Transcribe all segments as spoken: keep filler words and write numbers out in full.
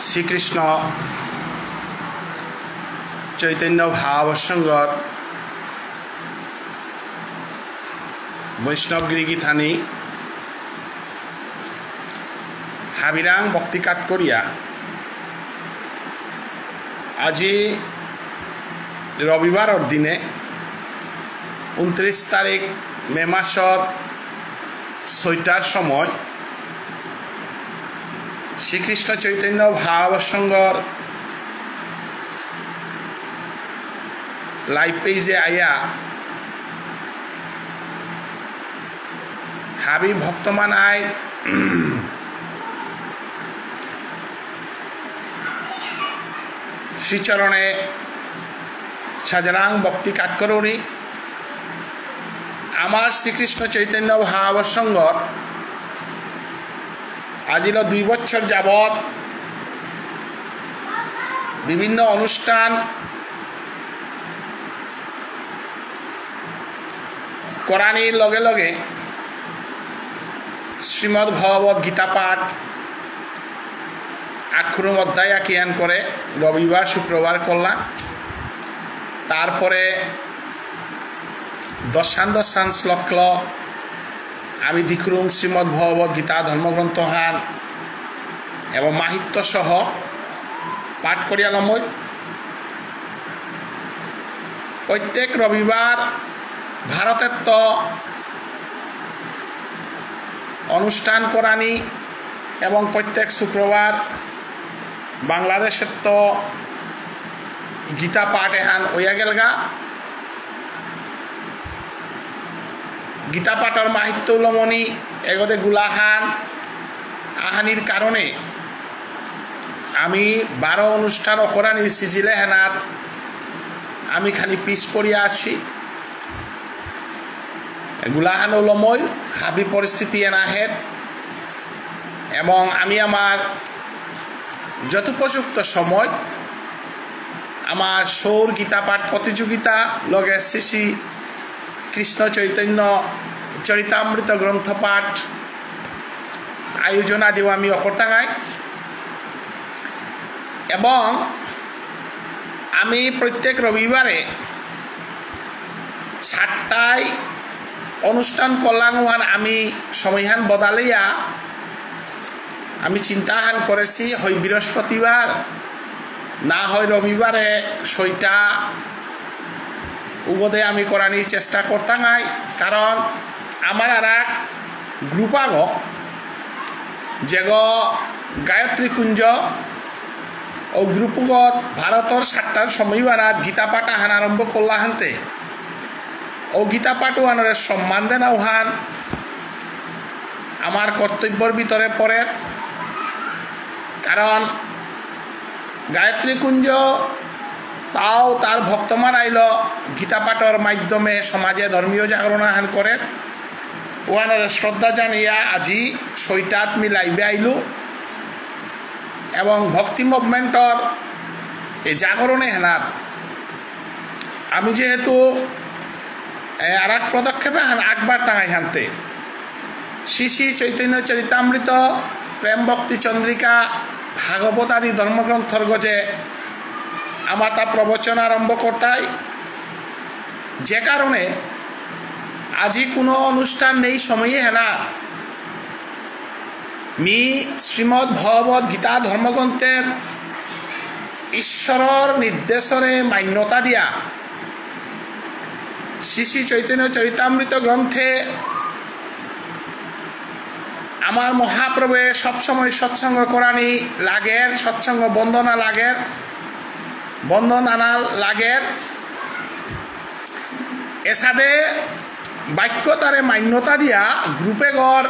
শ্রীকৃষ্ণ চৈতন্য ভাব সংঘর বৈষ্ণব গিরি গিথানি হাবিরাং ভক্তি কাত করিয়া আজি রবিবারর দিনে ঊনত্রিশ তারিখ মে মাসর ছয়টার সময় শ্রীকৃষ্ণ চৈতন্য ভাব সংঘর live page এ আয়া হাবি ভক্তমানাই শ্রীচরণে সাজারাং ভক্তি কাত করুরি। আমার শ্রীকৃষ্ণ চৈতন্য ভাব সংঘর আজিল দুই বছর যাবত বিভিন্ন অনুষ্ঠান করানির লগে লগে শ্রীমদ্ ভগবত গীতা পাঠ আখুরুম অধ্যায় আকিয়ান করে রবিবার শুক্রবার করলাম। তারপরে দশান দশান শ্লোকল আমি দিখুরুম শ্রীমদ্ ভগবত গীতা ধর্মগ্রন্থ হান এবং মাহিত্য সহ পাঠ করিয়া লমই। প্রত্যেক রবিবার ভারতেত্ত অনুষ্ঠান করানি এবং প্রত্যেক শুক্রবার বাংলাদেশেত্ত গীতা পাঠ এহান অয়া গেলগা। গীতা পাঠর মাহিত্য লমনি এগদে গুলাহান আহানির কারণে আমি বারো অনুষ্ঠান অকরানি সিজিলে হেনাত আমি খানি পিছ পড়িয়া আসি। গুলাহান লমইল হাবি পরিস্থিতি এনাহের এবং আমি আমার যথোপযুক্ত সময় আমার সৌর গীতা পাঠ প্রতিযোগিতা লগে শ্রী শ্রী কৃষ্ণ চৈতন্য চরিতামৃত গ্রন্থ পাঠ আয়োজন আদিও আমি অকরতাঙাই। এবং আমি প্রত্যেক রবিবারে সাতটায় অনুষ্ঠান করলাম, ওহান আমি সময়হান বদলাইয়া আমি চিন্তাহান করেছি, হয় বৃহস্পতিবার না হয় রবিবারে ছয়টা উগদে আমি করানির চেষ্টা করতাঙাই। কারণ আমার আর এক গ্রুপ আগ, যেগ গায়ত্রী কুঞ্জ, ও গ্রুপগত ভারতর সাতটার সময় বানাত গীতা পাঠ আহান আরম্ভ করলা হানতে। ও গীতা পাঠ ওহানরে সম্মান দেনা ওহান আমার কর্তব্যর ভিতরে পড়ে। কারণ গায়ত্রী কুঞ্জ তাও তার ভক্তমান আইল গীতা পাঠর মাধ্যমে সমাজে ধর্মীয় জাগরণ আহান করে। ওহানরে শ্রদ্ধা জানিয়া আজি ছয়টাত মি লাইভে আইলু এবং ভক্তি মুভমেন্টর এই জাগরণে হেনাত আমি যেহেতু, এ, আর এক পদক্ষেপে হান আকবার তাঙাই হানতে শ্রী শ্রী চৈতন্য চরিতামৃত, প্রেম ভক্তি চন্দ্রিকা, ভাগবত আদি ধর্মগ্রন্থর গজে আমার তা প্রবচন আরম্ভ করতাই। যে কারণে আজি কোনো অনুষ্ঠান নেই সময়ে হেনা মি শ্রীমদ্ ভগবত গীতা ধর্মগ্রন্থের ঈশ্বরর নির্দেশরে মান্যতা দিয়া শ্রী শ্রী চৈতন্য চরিতামৃত গ্রন্থে আমার মহাপ্রভুয়ে সবসময় সৎসঙ্গ করানি লাগের, সৎসঙ্গ বন্দনা লাগের, বন্দনা লাগের। এসাদে বাক্য তারে মান্যতা দিয়া গ্রুপে গড়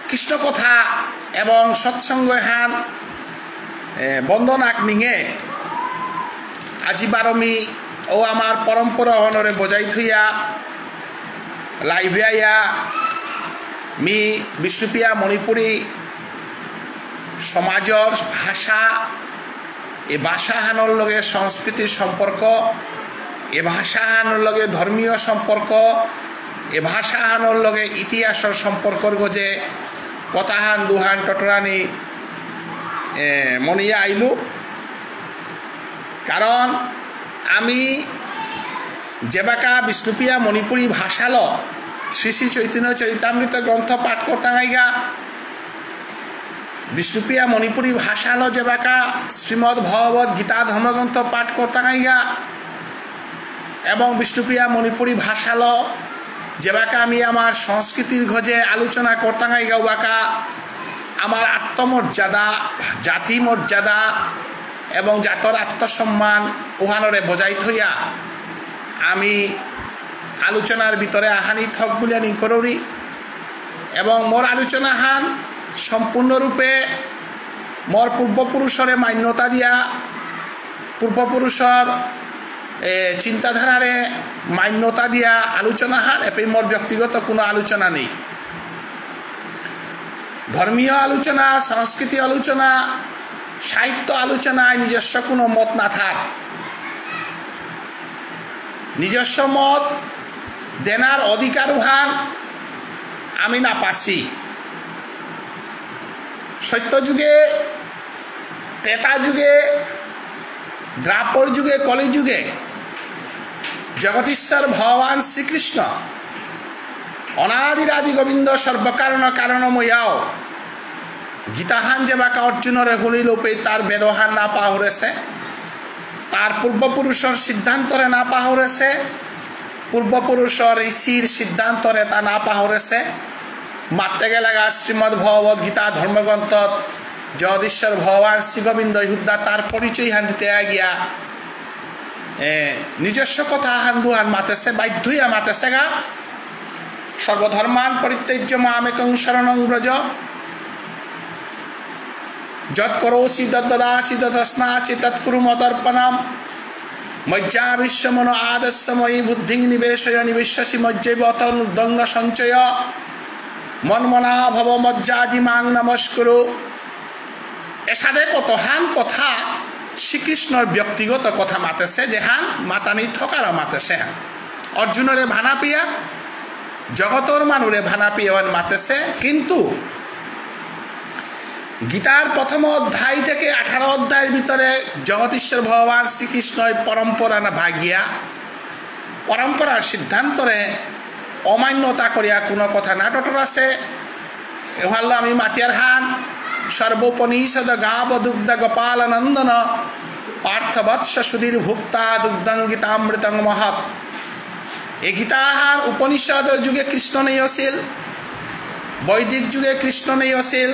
কৃষ্ণ কথা এবং সৎসঙ্গ হান, এ, বন্দনাক নিঙে আজি বারো মি ও আমার পরম্পরা হনরে বজাই থইয়া লাইভে আইয়া মি বিষ্ণুপ্রিয়া মণিপুরী সমাজর ভাষা, এ ভাষা হানর লগে সংস্কৃতির সম্পর্ক, এ ভাষা হানর লগে ধর্মীয় সম্পর্ক, এ ভাষাহানর লগে ইতিহাসর সম্পর্কর গজে কথাহান দুহান টটরানি, এ, মনিয়া আইলু। কারণ আমি যেবাকা বিষ্ণুপ্রিয়া মণিপুরী ভাষালো শ্রী শ্রী চৈতন্য চরিতামৃত গ্রন্থ পাঠ করতাঙাইগা, বিষ্ণুপ্রিয়া মণিপুরী ভাষালো যেবাকা শ্রীমদ্ ভগবত গীতা ধর্মগ্রন্থ পাঠ করতাঙাইগা এবং বিষ্ণুপ্রিয়া মণিপুরী ভাষালো যেবাকা আমি আমার সংস্কৃতির গজে আলোচনা করতাঙাইগা উবাকা আমার আত্মমর্যাদা, জাতি মর্যাদা এবং জাতর আত্মসম্মান উহানরে বজায় থইয়া আমি আলোচনার ভিতরে আহানি থক বুলিয়া নিংকরৌরি। এবং মোর আলোচনাহান সম্পূর্ণরূপে মোর পূর্বপুরুষরে মান্যতা দিয়া, পূর্বপুরুষর, এ, চিন্তাধারারে মান্যতা দিয়া আলোচনাহান, এপেই মোর ব্যক্তিগত কোনো আলোচনা নেই। ধর্মীয় আলোচনা, সংস্কৃতি আলোচনা, সাহিত্য আলোচনায় নিজস্ব কোনো মত না থাক। নিজস্ব মত দেনার অধিকার উহান আমি না পাসি। সত্য যুগে, ত্রেতা যুগে, দ্বাপর যুগে, কলি যুগে জগদীশ্বর ভগবান শ্রীকৃষ্ণ অনাদির আদি গোবিন্দ সর্বকারণ কারণময়াও গীতাহান যেবাকা অর্জুনরে হুনিল উপেই তার বেদহান না পাহুরেছে, তার পূর্বপুরুষর সিদ্ধান্তরে না পাহুরেছে, পূর্বপুরুষর ঋষির সিদ্ধান্তরে তা না পাহুরেছে। মাততে গেলেগা শ্রীমদ্ ভগবত গীতা ধর্মগ্রন্থত জগদীশ্বর ভগবান শ্রী গোবিন্দ ইহুদ্দা তার পরিচয়হান দিতে গিয়া, এ, নিজস্ব কথাহান দুহান মাতেছে, বাধ্যইয়া মাতেছেগা। সর্বধর্মান পরিত্যজ্য মামেকং শরণং ব্রজ। যৎ করোষি তদ্ দদাসি তদশ্নাসি তৎ কুরু মদর্পণম। ময়্যাবিষ্য মনো আদর্শ ময়ি বুদ্ধিং নিবেশয় নিবেশ্যসি মজ্জৈব অথ ঊর্ধ্বং ন সঞ্চয়। মন্মনা ভব মজ্জাজি মাং নমস্কুরু। এসাদে কতহান কথা শ্রীকৃষ্ণর ব্যক্তিগত কথা মাতেছে, যেহান মাতানি থকারও মাতেছে হান। অর্জুনরে ভানা পিয়া, জগতর মানুরে ভানা পিয়া ওহান মাতেছে, কিন্তু গীতার প্রথম অধ্যায় থেকে আঠারো অধ্যায়ের ভিতরে জগদীশ্বর ভগবান শ্রীকৃষ্ণই পরম্পরা না ভাগিয়া পরম্পরার সিদ্ধান্তরে অমান্যতা করিয়া কোনো কথা না টটর আছে। এহানলো আমি মাতিয়ার হান, সর্বোপনিষদ গাব দুগ্ধ গোপাল নন্দন, পার্থবৎস সুধীর ভুক্তা দুগ্ধং গীতামৃতং মহৎ। এই গীতাহান উপনিষদর যুগে কৃষ্ণ নেই আছিল, বৈদিক যুগে কৃষ্ণ নেই আছিল,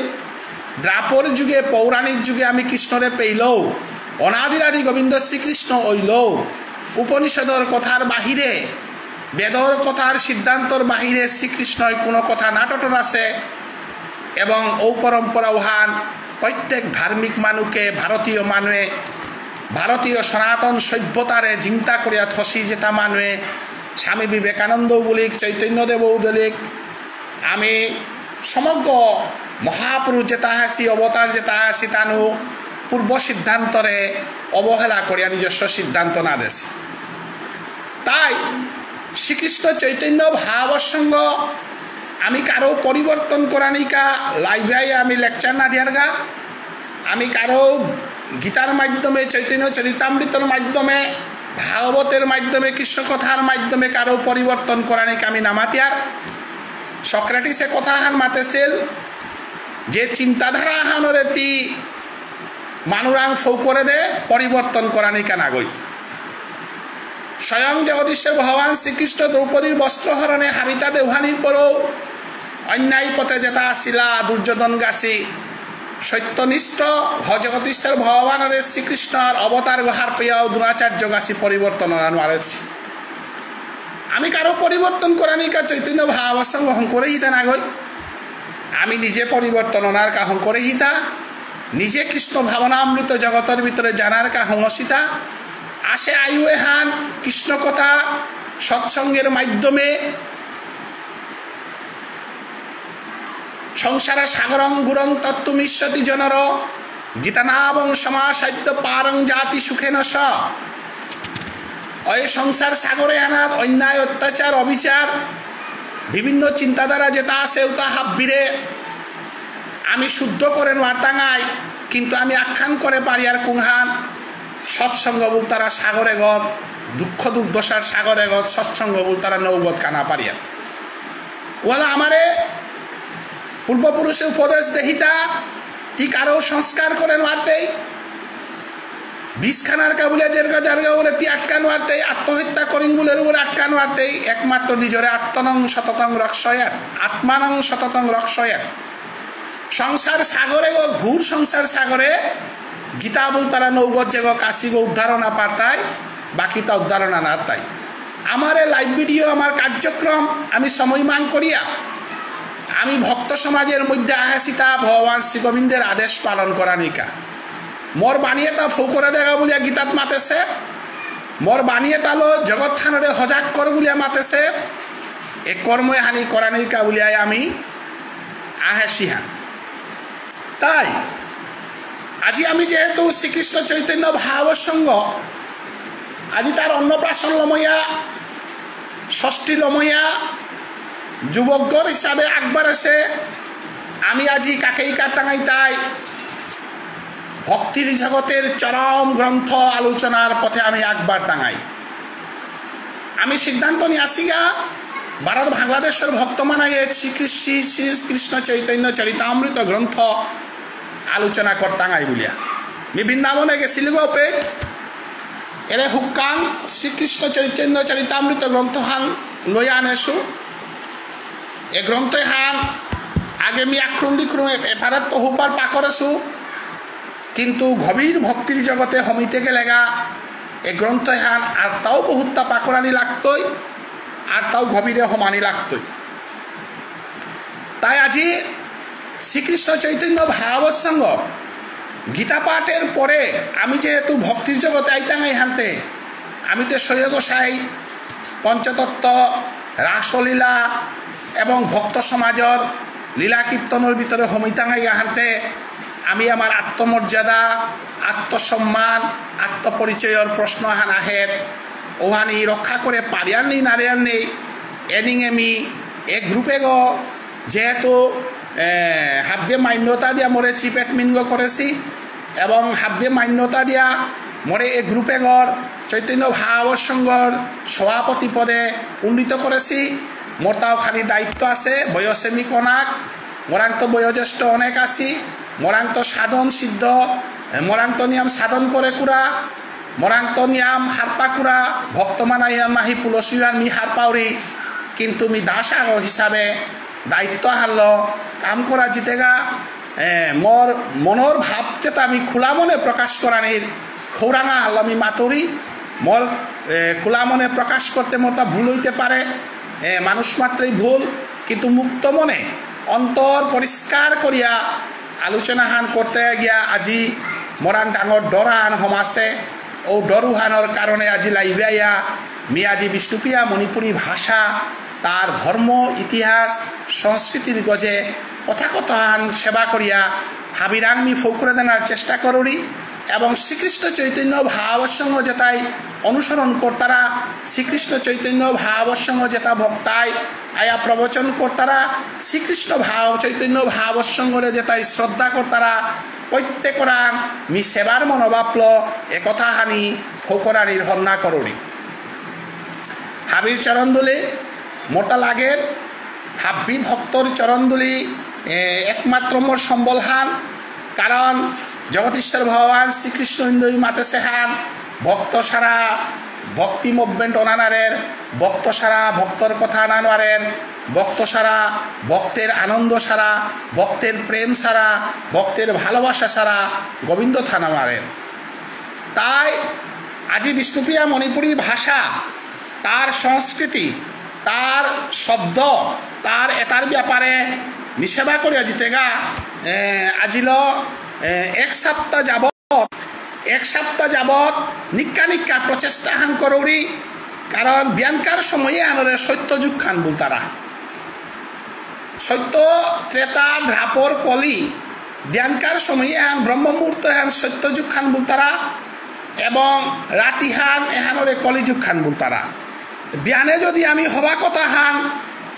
দ্বাপর যুগে, পৌরাণিক যুগে আমি কৃষ্ণরে পেইলেও, অনাদিরাদি গোবিন্দ শ্রীকৃষ্ণ অইলেও, উপনিষদর কথার বাহিরে, বেদর কথার সিদ্ধান্তর বাহিরে শ্রীকৃষ্ণই কোনো কথা না টটর আছে। এবং ঔ পরম্পরা উহান প্রত্যেক ধার্মিক মানুকে, ভারতীয় মানুয়ে, ভারতীয় সনাতন সভ্যতারে জিংতা করিয়া থসি যেতা মানুয়ে, স্বামী বিবেকানন্দ বুলিক, চৈতন্য দেব বুলিক, আমি সমগ্র মহাপুরুষ যেতা আছি, অবতার যেতা আছি, তানু পূর্ব সিদ্ধান্তরে অবহেলা করিয়া নিজস্ব সিদ্ধান্ত না দেছি। তাই শ্রীকৃষ্ণ চৈতন্য ভাব সঙ্গ আমি কারো পরিবর্তন করানিকা live এ আমি lecture না দিয়ারগা, আমি কারো গীতার মাধ্যমে, চৈতন্য চরিতামৃতর মাধ্যমে, ভাগবতের মাধ্যমে, কৃষ্ণ কথার মাধ্যমে কারো পরিবর্তন করানিকা আমি না মাতিয়ার। সক্রেটিসে কথাহান মাতেছিল যে চিন্তাধারা হানরে তি মানুরাং ফৌ করে দে, পরিবর্তন করানিকা নাগই। স্বয়ং জগদীশ্বর ভগবান শ্রীকৃষ্ণ দ্রৌপদীর বস্ত্রহরণে হাবিতা দেওহানির পরও অন্যায় পথে যেতা আসিলা দুর্যোধন গাছি সত্যনিষ্ঠ ভ-, জগদীশ্বর ভগবানরে শ্রীকৃষ্ণর অবতার গহার পেয়াও দ্রোণাচার্য গাছি পরিবর্তন অনা নুয়ারেছি। আমি কারো পরিবর্তন করানিকা চৈতন্য ভাব সঙ্গ হংকরে হিতা নাগই। আমি নিজে পরিবর্তন অনার কা হংকরে হিতা, নিজে কৃষ্ণ ভাবনামৃত জগতর ভিতরে জানার কা হংসিতা। আসে আয়ু এহান কৃষ্ণ কথা সৎসঙ্গের মাধ্যমে সংসার সাগরং গুরং তত্ত্বমিষ্যতি জনর গীতানাবং সমাসাদ্য পারং জাতি সুখেন স। ওই সংসার সাগরে আনাত অন্যায়, অত্যাচার, অবিচার, বিভিন্ন চিন্তাধারা যেতা আছে, ওতা হাব্বিরে আমি শুদ্ধ করে নোয়ারতাঙাই, কিন্তু আমি আখ্যান করে পারিয়ার কুংহান, সৎসঙ্গ বুলতারা সাগর এগত, দুঃখ দুর্দশার সাগর এগত, সৎসঙ্গ বুলতারা নৌগত কানা পারিয়ার। ওয়ালা আমারে পূর্বপুরুষে উপদেশ দেহিতা, তি কারো সংস্কার করে নোয়ারতেই, বিষ খানার কা বুলে জেরগা জারগা বুলে তি আটকা নোয়ারতেই, আত্মহত্যা করিং বুলে উপরে আটকা নোয়ারতেই, একমাত্র নিজরে আত্মনং সততং রক্ষয়েৎ, আত্মানং সততং রক্ষয়েৎ। সংসার সাগরে গো, ঘোর সংসার সাগরে গীতা বুলতারা নৌগত যেগো কাশিগো উদ্ধার না পারতাই, বাকিতা উদ্ধার না নারতাই। আমার এই লাইভ ভিডিও, আমার কার্যক্রম আমি সময় মান করিয়া আমি ভক্ত সমাজের মধ্যে আহেসিতা ভগবান শ্রী গোবিন্দের আদেশ পালন করানিকা। মোর বাণী এতা ফৌকরে দেগা বুলিয়া গীতাত মাতেছে, মোর বাণী এতালো জগৎ থানরে হজাক কর বুলিয়া মাতেছে, এ কর্ম এহানি করানিকা বুলিয়া আমি আহেসিহান। তাই আজি আমি যেহেতু শ্রীকৃষ্ণ চৈতন্য ভাব সংঘ, আজি তার অন্নপ্রাশন লমইয়া, ষষ্ঠী লমইয়া, যুবকগর হিসাবে আকবার আছে। আমি আজি কাকেই কাটাঙাই তাই ভক্তির জগতের চরম গ্রন্থ আলোচনার পথে আমি আকবার টাঙাই। আমি সিদ্ধান্ত নিয়ে আসিগা, ভারত বাংলাদেশের ভক্ত মানাইয়ে শ্রীকৃষ্ণ, শ্রীকৃষ্ণ চৈতন্য চরিতামৃত গ্রন্থ আলোচনা করতাঙাই বুলিয়া। মি বৃন্দাবনে গেছিলগা উপে, এরে হুকাং শ্রীকৃষ্ণ চৈতন্য চরিতামৃত গ্রন্থহান লইয়া আনেসু। এ গ্রন্থহান আগে মি আক্রুম বিক্রুম এ-, এপারে তো হুপার পাকরেসু, কিন্তু গভীর ভক্তির জগতে হমিতে গেলেগা এ গ্রন্থহান আর তাও বহুতটা পাকরানি লাগতই, আর তাও গভীরে হমানি লাগতই। তাই আজি শ্রীকৃষ্ণ চৈতন্য ভাগবত সংঘ গীতা পাঠের পরে আমি যেহেতু ভক্তির জগতে আইতাঙাই হানতে, আমি তো ছয় গোসাই, পঞ্চতত্ত্ব, রাসলীলা এবং ভক্ত সমাজর লীলা কীর্তনর ভিতরে হমিতাঙাই হানতে আমি আমার আত্মমর্যাদা, আত্মসম্মান, আত্মপরিচয়র প্রশ্ন আহান আহের, ওহানি রক্ষা করে পারিয়ার নেই নারিয়ার নেই, এনিঙে মি এ গ্রুপে গো যেহেতু, এ, হাব্বে মান্যতা দিয়া মোরে চিফ অ্যাডমিন গো করেছি এবং হাব্বে মান্যতা দিয়া মোরে এ গ্রুপে গর চৈতন্য ভাব সংঘর সভাপতি পদে উন্নীত করেছি। মোর তাও খালি দায়িত্ব আছে, বয়সে মি কনাক, মোরাং তো বয়োজ্যেষ্ঠ অনেক আছি, মোরাং তো সাধন সিদ্ধ, এ, মোরাং তো নিয়ম সাধন করে কুরা, মোরাংত নিয়াম হারপাকুরা ভক্ত মানাইয়া মাহি পুলসিয়ান মি হারপাউরি, কিন্তু মি দাস আগ হিসাবে দায়িত্ব হারল কাম করা জিতেগা। এ, মোর মনর ভাব যেটা আমি খোলা মনে প্রকাশ করানির খৌরাঙা হারল মি মাতুরি। মোর, এ, খোলা মনে প্রকাশ করতে মোর তা ভুল হইতে পারে, এ, মানুষ মাত্রই ভুল, কিন্তু মুক্ত মনে অন্তর পরিষ্কার করিয়া আলোচনাহান করতে গিয়া আজি মোরাং ডাঙর ডরান হমাসে। ও ডরুহানর কারণে আজি লাইভে আইয়া মি আজি বিষ্ণুপ্রিয়া মণিপুরী ভাষা, তার ধর্ম, ইতিহাস, সংস্কৃতির গজে কথা কথাহান সেবা করিয়া হাবিরাং মি ফৌকরে দেনার চেষ্টা করুরি। এবং শ্রীকৃষ্ণ চৈতন্য ভাব সংঘ যেটাই অনুসরণ করতারা, শ্রীকৃষ্ণ চৈতন্য ভাব সংঘ যেটা ভক্তাই আয়া প্রবচন করতারা, শ্রীকৃষ্ণ ভাব চৈতন্য ভাব সংঘরে যেতাই শ্রদ্ধা করতারা, প্রত্যেকরাং মি সেবার মনোভাবল এ কথাহানি ফৌকরানির হন্না করুরি। হাবির চরণ ধুলি মোরতা লাগের, হাব্বি ভক্তর চরণ ধুলি, এ, একমাত্র মোর সম্বলহান, কারণ জগদীশ্বর ভগবান শ্রীকৃষ্ণ ইন্দুই মাতেসেহান, ভক্ত সারা ভক্তি মুভমেন্ট অনানারের, ভক্ত সারা ভক্তর কথা নানোয়ারের, ভক্ত সারা ভক্তের আনন্দ সারা, ভক্তের প্রেম সারা, ভক্তের ভালোবাসা সারা গোবিন্দ থানামারের। তাই আজি বিষ্ণুপ্রিয়া মণিপুরী ভাষা, তার সংস্কৃতি, তার শব্দ, তার এটার ব্যাপারে নিষেধা করিয়া জিতেগা, এ, আজিল, এ, এক সপ্তাহ যাবত, এক সপ্তাহ যাবত নিকা নিকা প্রচেষ্টা হান করৌরি, কারণ বিয়ানকার সময়ে আনরে সত্য যুগ খান বুলতারা। সত্য, ত্রেতা, দ্বাপর, কলি, বিয়ানকার সময় এহান ব্রহ্ম মুহূর্ত এহান সত্য যুগ খান বুলতারা এবং রাতি হান এহানরে কলি যুগ খান বুলতারা। বিয়ানে যদি আমি হবা কথা হান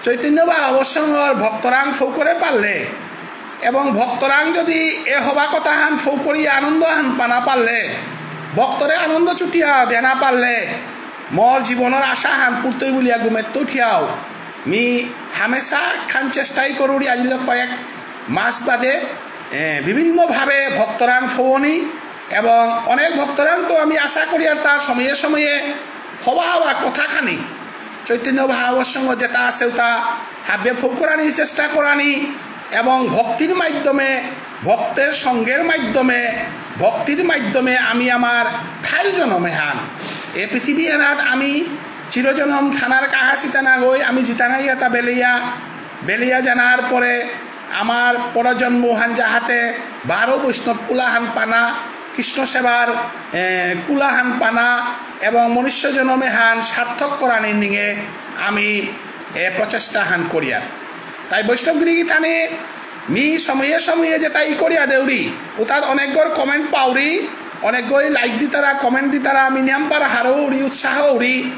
চৈতন্য ভাগবত সংঘর ভক্তরাং ফৌ করে পারলে এবং ভক্তরাং যদি এ হবা কথা হান ফৌ করি আনন্দ হান পানা পারলে, ভক্তরে আনন্দ চুটিয়া দেনা পারলে, মোর জীবনর আশা হান পূর্তই বুলিয়া ঘুমেত্ত উঠিয়াও মি হামেশা খান চেষ্টাই করুরি। আজিল কয়েক মাস বাদে, এ, বিভিন্নভাবে ভক্তরাং ফৌনি এবং অনেক ভক্তরাং তো আমি আশা করি আর তার সময়ে সময়ে হবা হবা কথা খানি চৈতন্য ভাগবত সংঘ যেটা আছে ওটা হাব্বে ফৌ করানি চেষ্টা করানি এবং ভক্তির মাধ্যমে, ভক্তের সঙ্গের মাধ্যমে, ভক্তির মাধ্যমে আমি আমার থাইল জনম এহান, এ পৃথিবী এনাত আমি চিরজনম থানার কাহাসিতা না গই আমি জিতাঙাই এটা বেলিয়া, বেলিয়া জানার পরে আমার পরজন্ম হান যাহাতে বারো বৈষ্ণব কুলাহান পানা, কৃষ্ণ সেবার, এ, কুলাহান পানা এবং মনুষ্য জনমে হান সার্থক করানির নিঙে আমি, এ, প্রচেষ্টা হান করিয়ার। তাই বৈষ্ণব গিরি গিথানি মি সময়ে সময়ে যেটা ই করিয়া দেউরি, ওটাত অনেকগর comment পাউরি, অনেকগই like দিতারা, comment দিতারা, আমি নিয়াম পারা হারৌরি, উৎসাহ উরি,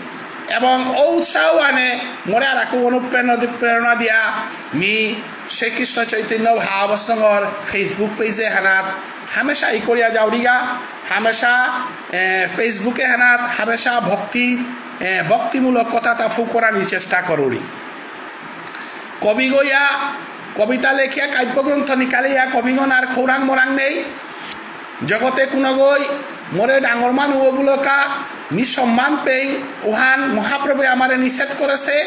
এবং ও উৎসাহ আনে মোরে আর আকু অনুপ্রেরণা দি-, প্রেরণা দিয়া মি শ্রীকৃষ্ণ চৈতন্য ভাগবত সংঘর Facebook page এহানাত হামেশা ই করিয়া যাউরিগা, হামেশা, এ, Facebook এহানাত হামেশা ভক্তি, এ, ভক্তিমূলক কথা তা ফু করানির চেষ্টা করুরি। কবিগয়া কবিতা লেখিয়া কাব্যগ্রন্থ নিকালিয়া কবিগণ আর খৌরাং মরাং নেই। জগতে কোনোগই মোরে ডাঙর মানু বুলকা নি সম্মান পেই, উহান মহাপ্রভু আমারে নিষেধ করেছে।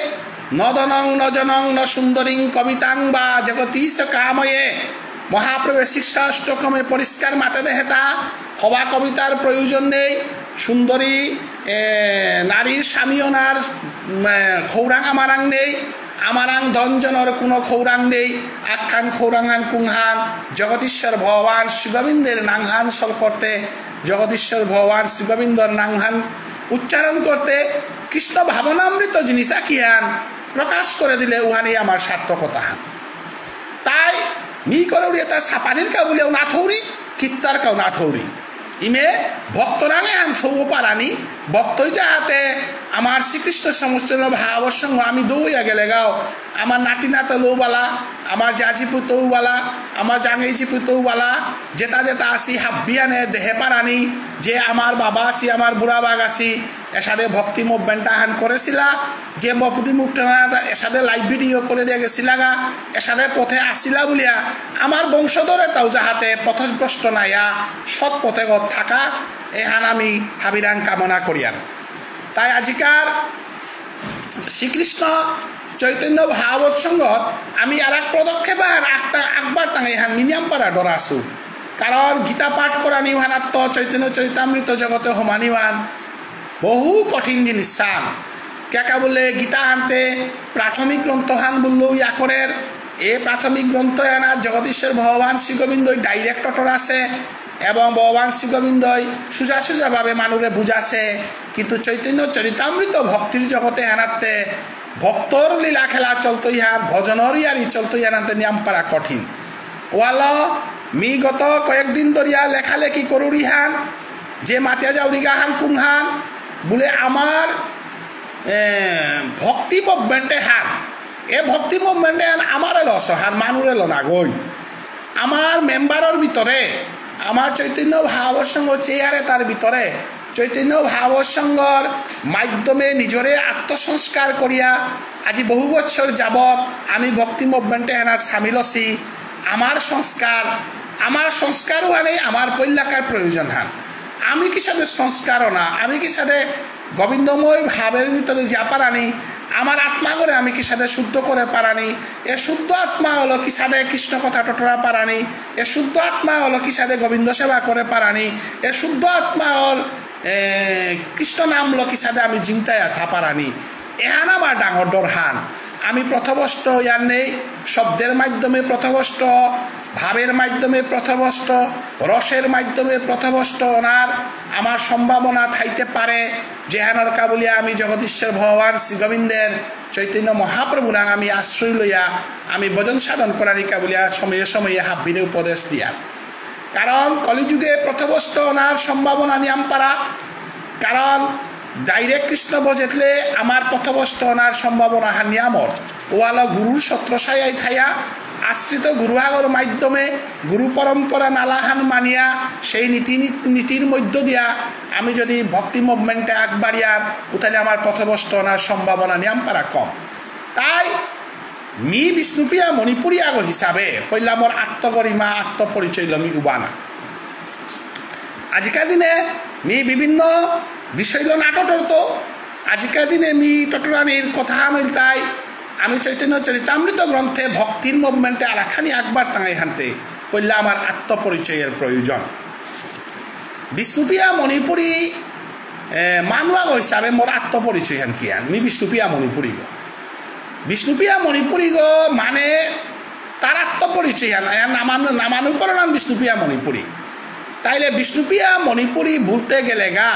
ন ধনং ন জনং ন সুন্দরীং কবিতাং বা জগতীশ কাময়ে। মহাপ্রভু শিক্ষা অষ্টকমে পরিষ্কার মাতে দেহেতা, হবা কবিতার প্রয়োজন নেই। সুন্দরী, এ, নারীর স্বামী ওনার, উম, এ, খৌরাং আমারাং নেই। আমারাং ধন জনর কোনো খৌরাং নেই। আখ্যান খৌরাংহান কুংহান, জগদীশ্বর ভগবান শিবগোবিন্দের নাংহান সল করতে, জগদীশ্বর ভগবান শিবগোবিন্দর নাংহান উচ্চারণ করতে, কৃষ্ণ ভাবনামৃত জিনিস আকিয়ান প্রকাশ করে দিলে উহানি আমার সার্থকতা হান। তাই মি করৌরি এটা সাপানির কাবুলিয়াও না থৌরি, কিত্তার কাউ না থৌরি। ইমে ভক্তরাঙে আন সৌ পারানি, ভক্তই যাহাতে আমার শ্রীকৃষ্ণ সমুচ্চরণ ভাগবত সংঘ আমি দৌয়া গেলে গাও, আমার নাতি নাতলও বালা, আমার জাজি পুতৌ বালা, আমার জাঙেই জি পুতৌ বালা, যেটা যেটা আসি হাব্বিয়ানে দেহে পারানি, যে আমার বাবা আসি, আমার বুড়া বাগ আসি, এসাদে ভক্তি movement আহান করেছিলা, যে মপুদি মুক্তনাথ এসাদে live video করে দিয়ে গেছিলাগা, এসাদে পথে আসিলা বুলিয়া আমার বংশধরে তাও যাহাতে পথভ্রষ্ট নাইয়া সৎ পথে গত থাকা, এহান আমি হাবিরাং কামনা করিয়ার। তাই আজিকার শ্রীকৃষ্ণ চৈতন্য ভাগবত সংঘত আমি আর এক পদক্ষেপ আর একটা একবার তাঙে এহান মিনিয়াম পারা ডরাসু। কারণ গীতা পাঠ করানি ওহানাত তো চৈতন্য চরিতামৃত জগতে হমানি ওহান বহু কঠিন জিনিস সান। কেকা বলে গীতা আনতে প্রাথমিক গ্রন্থ হান বললেও ইয়া করের, এ প্রাথমিক গ্রন্থ আনা জগদীশ্বর ভগবান শ্রী গোবিন্দ direct অটর আছে এবং ভগবান শ্রী গোবিন্দই সুজা সুজা ভাবে মানুরে বুঝাছে। কিন্তু চৈতন্য চরিতামৃত ভক্তির জগতে আনাতে ভক্তর লীলা খেলা চলতই হান, ভজনর ইয়ারি চলতই হান আনতে নিয়াম পারা কঠিন। ওয়ালো মি গত কয়েকদিন ধরিয়া লেখালেখি করুরি হান, যে মাতিয়া যাউরিগা হান কুংহান, বুলে আমার, এ, ভক্তি movement এহান, এ ভক্তি movement এহান আমারে লস হান, মানুরে লনাগই। আমার মেম্বারর ভিতরে, আমার চৈতন্য ভাগবত সংঘ চেয়ারে তার ভিতরে, চৈতন্য ভাগবত সংঘর মাধ্যমে নিজরে আত্মসংস্কার করিয়া আজি বহু বছর যাবত আমি ভক্তি movement এহানাত সামিল আছি। আমার সংস্কার, আমার সংস্কার ওহানেই আমার পৈলাকার প্রয়োজন হান। আমি কিসাদে সংস্কার না, আমি কিসাদে গোবিন্দময় ভাবের ভিতরে যা পারানি, আমার আত্মাগরে আমি কিসাদে শুদ্ধ করে পারানি, এ শুদ্ধ আত্মা হলো কিসাদে কৃষ্ণ কথা টটরা পারানি, এ শুদ্ধ আত্মা হলো কিসাদে গোবিন্দ সেবা করে পারানি, এ শুদ্ধ আত্মা হল, এ, কৃষ্ণ নাম হলো কিসাদে আমি জিংতায়া থা পারানি। এহান আমার ডাঙর ডর হান। আমি পথভ্রষ্ট ইয়ার নেই, শব্দের মাধ্যমে পথভ্রষ্ট, ভাবের মাধ্যমে পথভ্রষ্ট, রসের মাধ্যমে পথভ্রষ্ট ওনার আমার সম্ভাবনা থাইতে পারে। যেহানর কাবুলিয়া আমি জগদীশ্বর ভগবান শ্রী গোবিন্দের চৈতন্য মহাপ্রভুরাং আমি আশ্রয় লইয়া আমি ভজন সাধন করানিকা বুলিয়া সময়ে সময়ে হাব্বিরে উপদেশ দিয়া। কারণ কলিযুগে পথভ্রষ্ট ওনার সম্ভাবনা নিয়াম পারা। কারণ ডাইরেক্ট কৃষ্ণ ভজেতলে আমার পথভ্রষ্ট অনার সম্ভাবনা হানিয়ামর। ওয়ালা গুরুর ছত্রছায়ায় থায়া, আশ্রিত গুরুহাগর মাধ্যমে গুরু পরম্পরা নালাহান মানিয়া সেই নীতি, নীতির মধ্য দিয়া আমি যদি ভক্তি মুভমেন্টে আগবাড়িয়ার, উতালে আমার পথভ্রষ্ট অনার সম্ভাবনা নিয়াম পারা কম। তাই মি বিষ্ণুপ্রিয়া মণিপুরী আগ হিসাবে পইলা মোর আত্মগরিমা, আত্মপরিচয় লমি উবানা। আজিকার দিনে মি বিভিন্ন বিষয় ল নাটক টরতো। আজিকার দিনে মি টটরানির কথা হান ইলতাই, আমি চৈতন্য চরিতামৃত গ্রন্থে ভক্তির মুভমেন্টে আরাখানি আকবার তাঙাই হানতে পইলা আমার আত্মপরিচয়ের প্রয়োজন। বিষ্ণুপ্রিয়া মণিপুরী, এ, মানু আগ হিসাবে মোর আত্মপরিচয় হান কি হান? মি বিষ্ণুপ্রিয়া মণিপুরী গো। বিষ্ণুপ্রিয়া মণিপুরী গো মানে তার আত্মপরিচয় হান, এর নামানু-, নামানুকরণ হান বিষ্ণুপ্রিয়া মণিপুরী। তাইলে বিষ্ণুপ্রিয়া মণিপুরী বলতে গেলে গা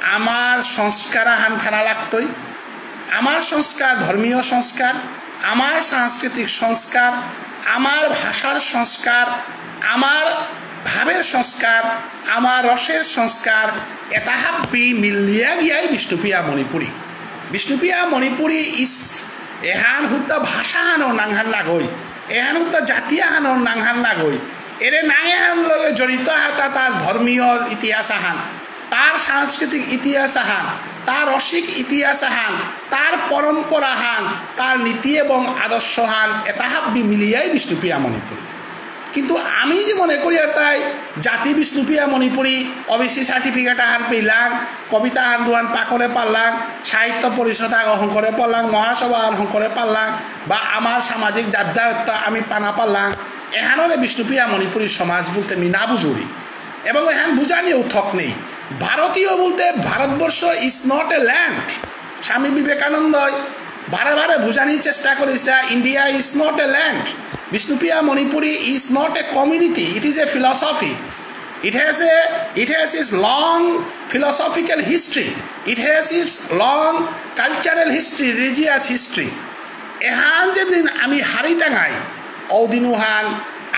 আমার সংস্কার হান থানা লাগতই। আমার সংস্কার, ধর্মীয় সংস্কার, আমার সাংস্কৃতিক সংস্কার, আমার ভাষার সংস্কার, আমার ভাবের সংস্কার, আমার রসের সংস্কার, এটা হাব্বি মিলিয়া গিয়াই বিষ্ণুপ্রিয়া মণিপুরী। বিষ্ণুপ্রিয়া মণিপুরী ইস এহান হুদ্দা ভাষা হানর নাংহান নাগই, এহান হুদ্দা জাতি আহানর নাংহান নাগই। এরে নাং এহান লগে জড়িত আহাতা তার ধর্মীয় ইতিহাস আহান, তার সাংস্কৃতিক ইতিহাস আহান, তার রসিক ইতিহাস আহান, তার পরম্পরা হান, তার নীতি এবং আদর্শ হান, এটা হাব্বি মিলিয়াই বিষ্ণুপ্রিয়া মণিপুরী। কিন্তু আমি যে মনে করি আর তাই জাতি বিষ্ণুপ্রিয়া মণিপুরী, ওবিসি সার্টিফিকেট আহান পেলাম, কবিতা আহান দুহান পাকরে পারলাম, সাহিত্য পরিষদ আগ হংকরে পারলাম, মহাসভা আহান হংকরে পারলাম, বা আমার সামাজিক দাবদায়িত্ব আমি পানা পারলাম, এহানরে বিষ্ণুপ্রিয়া মণিপুরী সমাজ বলতে মি না বুঝুরি। এবং এহান বুঝানিও থক নেই। ভারতীয় বলতে Bharatvarsha is not a land। স্বামী বিবেকানন্দই বারে বারে বুঝানির চেষ্টা করেছে, India is not a land, Bishnupriya Manipuri is not a community, it is a philosophy. It has a, it has its long philosophical history, it has its long cultural history, religious history. এহান যেদিন আমি হারি টাঙাই, ওদিন উহান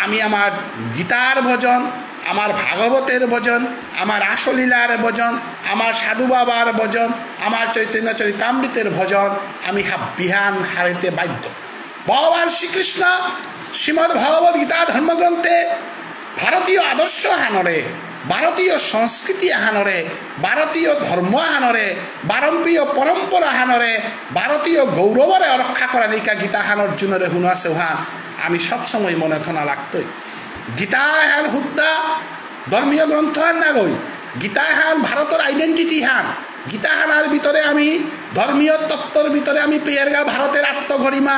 আমি আমার গীতার ভজন, আমার ভাগবতের ভজন, আমার রাসলীলার ভজন, আমার সাধু বাবার ভজন, আমার চৈতন্য চরিতামৃতের ভজন, আমি হাব্বিহান হারিতে বাধ্য। ভগবান শ্রীকৃষ্ণ শ্রীমদ্ ভগবত গীতা ধর্মগ্রন্থে ভারতীয় আদর্শ হানরে, ভারতীয় সংস্কৃতি হানরে, ভারতীয় ধর্ম হানরে, ভারতীয় পরম্পরা হানরে, ভারতীয় গৌরবরে রক্ষা করানিকা গীতা হান অর্জুনরে হুনা সেহান আমি সবসময় মনে থনা লাগতই। গীতা হান হুদ্দা ধর্মীয় গ্রন্থ হান নাগই, গীতা হান ভারতর আইডেন্টিটি হান। গীতা হানার ভিতরে আমি ধর্মীয় তত্ত্বর ভিতরে আমি পেয়ারগা ভারতের আত্মগরিমা,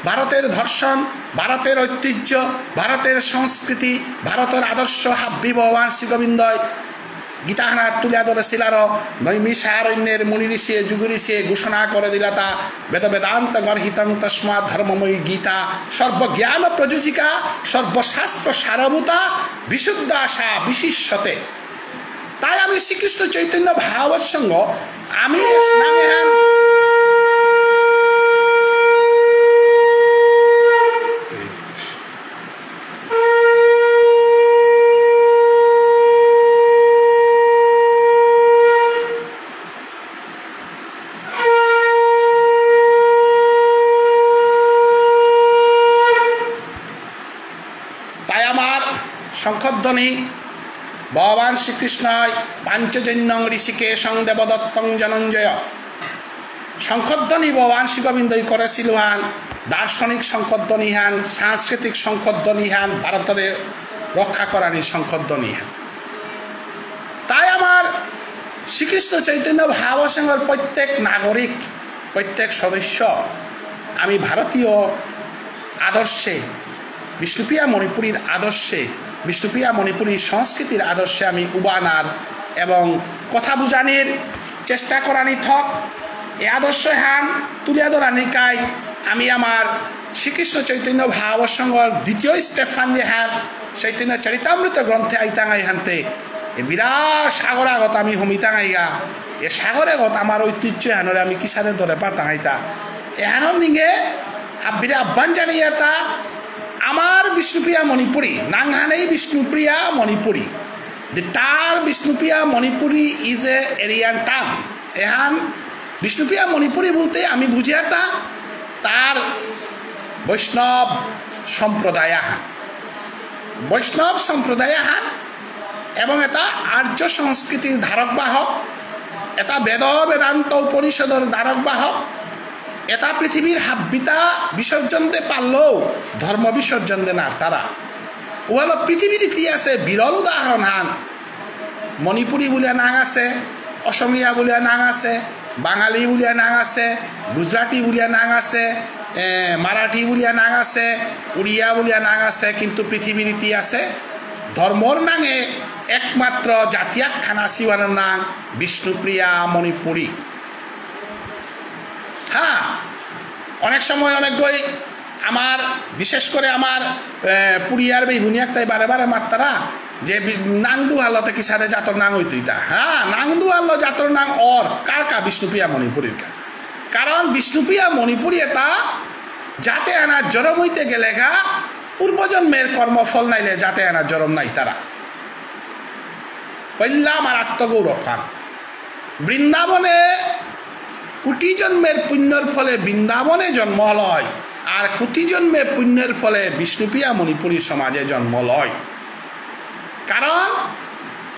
ভারতের দর্শন, ভারতের ঐতিহ্য, ভারতের সংস্কৃতি, ভারতের আদর্শ হাব্বি ভগবান শ্রী গোবিন্দই গীতা হানাত তুলিয়া ধরেছিল। আর নৈমিষারণ্যের মুনি ঋষিয়ে, যোগী ঋষিয়ে ঘোষণা করে দিলা তা, বেদ বেদান্ত গর্হিতং তস্মাৎ ধর্মময়ী গীতা, সর্বজ্ঞান প্রযোজিকা, সর্বশাস্ত্র সারভূতা, বিশুদ্ধাসা বিশিষ্যতে। তাই আমি শ্রীকৃষ্ণ চৈতন্য ভাগবত সংঘ, আমি এস নামে হান। তাই আমার শঙ্খধ্বনি ভগবান শ্রীকৃষ্ণই পাঞ্চজন্যং ঋষিকেশং দেবদত্তং জনঞ্জয়। শঙ্খধ্বনি ভগবান শ্রী গোবিন্দই করেছিল হান, দার্শনিক শঙ্খধ্বনি হান, সাংস্কৃতিক শঙ্খধ্বনি হান, ভারতরে রক্ষা করানি শঙ্খধ্বনি হান। তাই আমার শ্রীকৃষ্ণ চৈতন্য ভাব সংঘর প্রত্যেক নাগরিক, প্রত্যেক সদস্য আমি ভারতীয় আদর্শে, বিষ্ণুপ্রিয়া মণিপুরীর আদর্শে, বিষ্ণুপ্রিয়া মণিপুরী সংস্কৃতির আদর্শে আমি উবানার এবং কথা বুঝানির চেষ্টা করানি থক। এ আদর্শ হান তুলিয়া ধরানিকাই আমি আমার শ্রীকৃষ্ণ চৈতন্য ভাব সংঘর দ্বিতীয় স্টেফান যে হান চৈতন্য চরিতামৃত গ্রন্থে আইতাঙাই হানতে এ বিরাট সাগর আগত আমি হমিতাঙাইগা। এ সাগর আগত আমার ঐতিহ্য হানরে আমি কিসাদে ধরে পারতাঙাইতা। এহানর নিগে আব্বিরে আহ্বান জানিয়ে তা আমার বিষ্ণুপ্রিয়া মণিপুরী, নাংহানেই বিষ্ণুপ্রিয়া Manipuri. The term Bishnupriya Manipuri is a Aryan term. এহান বিষ্ণুপ্রিয়া মণিপুরী বুলতে আমি বুঝিয়ার তা তার বৈষ্ণব সম্প্রদায় আহান। বৈষ্ণব সম্প্রদায় আহান এবং এটা আর্য সংস্কৃতির ধারক বাহক, এটা বেদ বেদান্ত উপনিষদর ধারক বাহক, এটা পৃথিবীর হাব্বিতা বিসর্জন দে পারলেও ধর্ম বিসর্জন দে নারতারা। ওয়ালো পৃথিবীর ইতিহাসে বিরল উদাহরণ হান। মণিপুরী বুলিয়া নাঙ আছে, অসমীয়া বুলিয়া নাঙ আছে, বাঙালি বুলিয়া নাঙ আছে, গুজরাটি বুলিয়া নাঙ আছে, এ, মারাঠি বুলিয়া নাঙ আছে, উড়িয়া বুলিয়া নাঙ আছে, কিন্তু পৃথিবীর ইতিহাসে ধর্মর নাঙে একমাত্র জাতি আহান আসিবানর নাঙ বিষ্ণুপ্রিয়া মণিপুরী। হ্যাঁ, অনেক সময় অনেকগই আমার, বিশেষ করে আমার, এ, পুরিয়ার বেইবুনিয়াক তাই বারে বারে মাত্তারা যে বি-, নাঙ দুহালতে কিসারে জাতর নাঙ হইতো ইতা। হ্যাঁ, নাঙ দুহালো জাতর নাঙ অর কার কা বিষ্ণুপ্রিয়া মণিপুরীর কা। কারণ বিষ্ণুপ্রিয়া মণিপুরী এটা জাতে আনা জরম হইতে গেলে গা পূর্বজন্মের কর্মফল নাইলে জাতে আনা জরম নাই তারা। পইলা আমার আত্মগৌরব হান। বৃন্দাবনে কোটি জন্মের পুণ্যর ফলে বৃন্দাবনে জন্ম লয়, আর কোটি জন্মে পুণ্যের ফলে বিষ্ণুপ্রিয়া মণিপুরী সমাজে জন্ম লয়। কারণ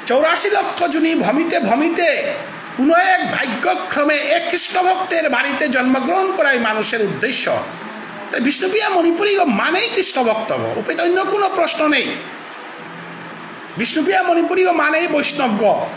চৌরাশি লক্ষ যোনি ভমিতে ভমিতে কোনো এক ভাগ্যক্রমে এক কৃষ্ণ ভক্তের বাড়িতে জন্মগ্রহণ করাই মানুষের উদ্দেশ্য। তাই বিষ্ণুপ্রিয়া মণিপুরী গো মানেই কৃষ্ণ ভক্ত গো, উপেতে অন্য কোনো প্রশ্ন নেই। বিষ্ণুপ্রিয়া মণিপুরী গো মানেই বৈষ্ণব গো।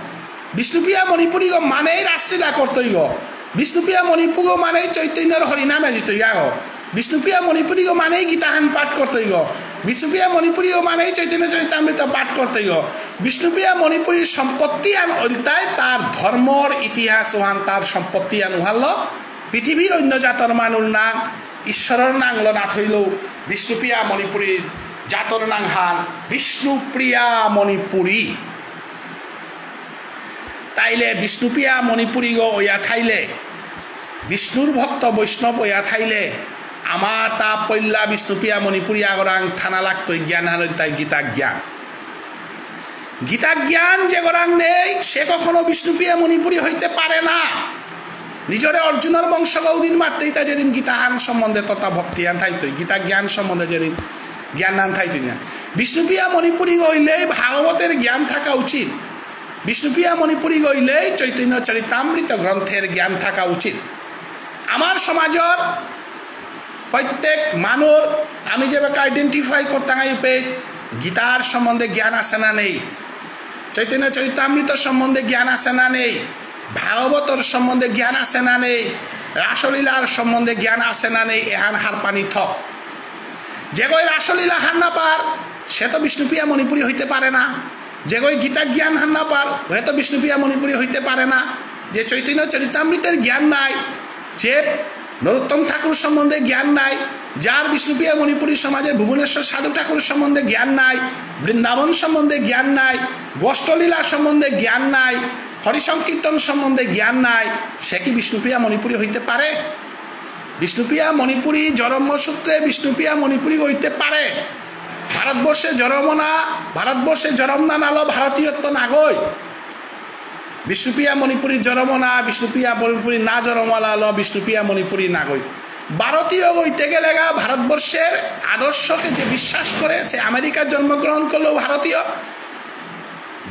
বিষ্ণুপ্রিয়া মণিপুরী গো মানেই রাসলীলা করতই গো। বিষ্ণুপ্রিয়া মণিপুরী গো মানেই চৈতন্যর হরিনামে জিতইয়া গো। বিষ্ণুপ্রিয়া মণিপুরী গো মানেই গীতাহান পাঠ করতই গো। বিষ্ণুপ্রিয়া মণিপুরী গো মানেই চৈতন্য চরিতামৃত পাঠ করতই গো। বিষ্ণুপ্রিয়া মণিপুরীর সম্পত্তি আন ওলতাই তার ধর্মর ইতিহাস ওহান, তার সম্পত্তি আন উহাল্ল পৃথিবীর অন্য জাতর মানুর নাঙ, ঈশ্বরর নাঙল না থইলেও বিষ্ণুপ্রিয়া মণিপুরীর জাতর নাঙহান বিষ্ণুপ্রিয়া মণিপুরী। তাইলে বিষ্ণুপ্রিয়া মণিপুরী গো ওয়া থাইলে, বিষ্ণুর ভক্ত বৈষ্ণব ওয়া থাইলে, আমার তা পইলা বিষ্ণুপ্রিয়া মণিপুরী আগরাং থানা লাগতই জ্ঞান হানই তাই গীতা জ্ঞান। গীতা জ্ঞান যে গরাং নেই, সে কখনো বিষ্ণুপ্রিয়া মণিপুরী হইতে পারে না। নিজরে অর্জুনর বংশ গৌদিন মাত্রেই তা যেদিন গীতাহান সম্বন্ধে তথা ভক্তিহান থাইতই, গীতা জ্ঞান সম্বন্ধে যেদিন জ্ঞানহান থাইতই না। বিষ্ণুপ্রিয়া মণিপুরী হইলেই ভাগবতের জ্ঞান থাকা উচিত। বিষ্ণুপ্রিয়া মণিপুরী হইলেই চৈতন্য চরিতামৃত গ্রন্থের জ্ঞান থাকা উচিত। আমার সমাজর প্রত্যেক মানুর আমি যেভাবে আইডেন্টিফাই করতাম, এই পে গীতার সম্বন্ধে জ্ঞান আছে না নেই, চৈতন্য চরিতামৃত সম্বন্ধে জ্ঞান আছে না নেই, ভাগবতর সম্বন্ধে জ্ঞান আছে না নেই, রাসলীলার সম্বন্ধে জ্ঞান আছে না নেই, এহান হারপানি থক। যেগই রাসলীলা হার না পার, সে তো বিষ্ণুপ্রিয়া মণিপুরী হইতে পারে না। যেগই গীতা জ্ঞান হার না পার, হয়তো বিষ্ণুপ্রিয়া মণিপুরী হইতে পারে না। যে চৈতন্য চরিতামৃতের জ্ঞান নাই, যে নরোত্তম ঠাকুর সম্বন্ধে জ্ঞান নাই, যার বিষ্ণুপ্রিয়া মণিপুরী সমাজের ভুবনেশ্বর সাধু ঠাকুর সম্বন্ধে জ্ঞান নাই, বৃন্দাবন সম্বন্ধে জ্ঞান নাই, গোষ্ঠলীলা সম্বন্ধে জ্ঞান নাই, হরিসংকীর্তন সম্বন্ধে জ্ঞান নাই, সে কি বিষ্ণুপ্রিয়া মণিপুরী হইতে পারে? বিষ্ণুপ্রিয়া মণিপুরী জন্মসূত্রে বিষ্ণুপ্রিয়া মণিপুরী হইতে পারে। ভারতবর্ষে জন্ম না, ভারতবর্ষে জন্ম না নালো ভারতীয়ত্ব নাগই। বিষ্ণুপ্রিয়া মণিপুরী জন্ম না, বিষ্ণুপ্রিয়া মণিপুরী না জন্ম নালো বিষ্ণুপ্রিয়া মণিপুরী নাগই। ভারতীয় হইতে গেলে গা ভারতবর্ষের আদর্শকে যে বিশ্বাস করে, সে আমেরিকায় জন্মগ্রহণ করলেও ভারতীয়,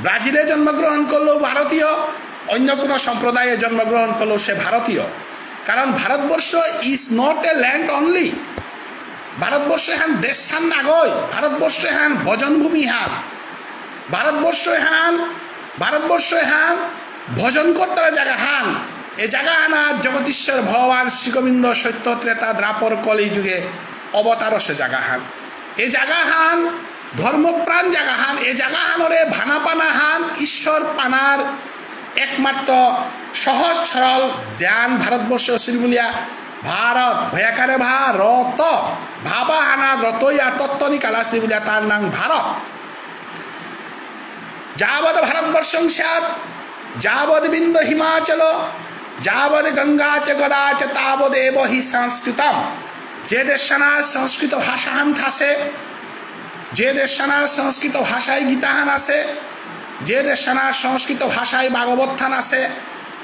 ব্রাজিলে জন্মগ্রহণ করলেও ভারতীয়, অন্য কোনো সম্প্রদায়ে জন্মগ্রহণ করলেও সে ভারতীয়। কারণ Bharatvarsha is not a land only। Bharatvarsha এহান দেশহান নাগই, ভারতবর্ষ এহান ভজনভূমি হান। ভারতবর্ষ এহান, ভারতবর্ষ এহান ভজন করতারা জায়গা হান। এ জায়গা হানা জগদীশ্বর ভগবান শ্রীগোবিন্দ সত্য ত্রেতা দ্বাপর কলি যুগে অবতার সে জায়গা হান। এ জায়গা হান ধর্মপ্রাণ জায়গা হান। এ জায়গা হানরে ভানা পানা হান ঈশ্বর পানার একমাত্র সহজ সরল ধ্যান ভারতবর্ষ শ্রী বুলিয়া ভারত ভয়াকারে ভারত ভাবা হানা রতইয়া তত্ত্ব নিকালা শ্রী বুলিয়া তার নাম ভারত। যাবদ ভারতবর্ষং স্যাৎ, যাবদ বিন্দ হিমাচল, যাবদ গঙ্গা চ গদা চ, তাবদেব হি সংস্কৃতম। যে দেশানা সংস্কৃত ভাষাহান থাসে, যে দেশানা সংস্কৃত ভাষায় গীতাহান আছে, যে দেশানা সংস্কৃত ভাষায় ভাগবতহান আছে,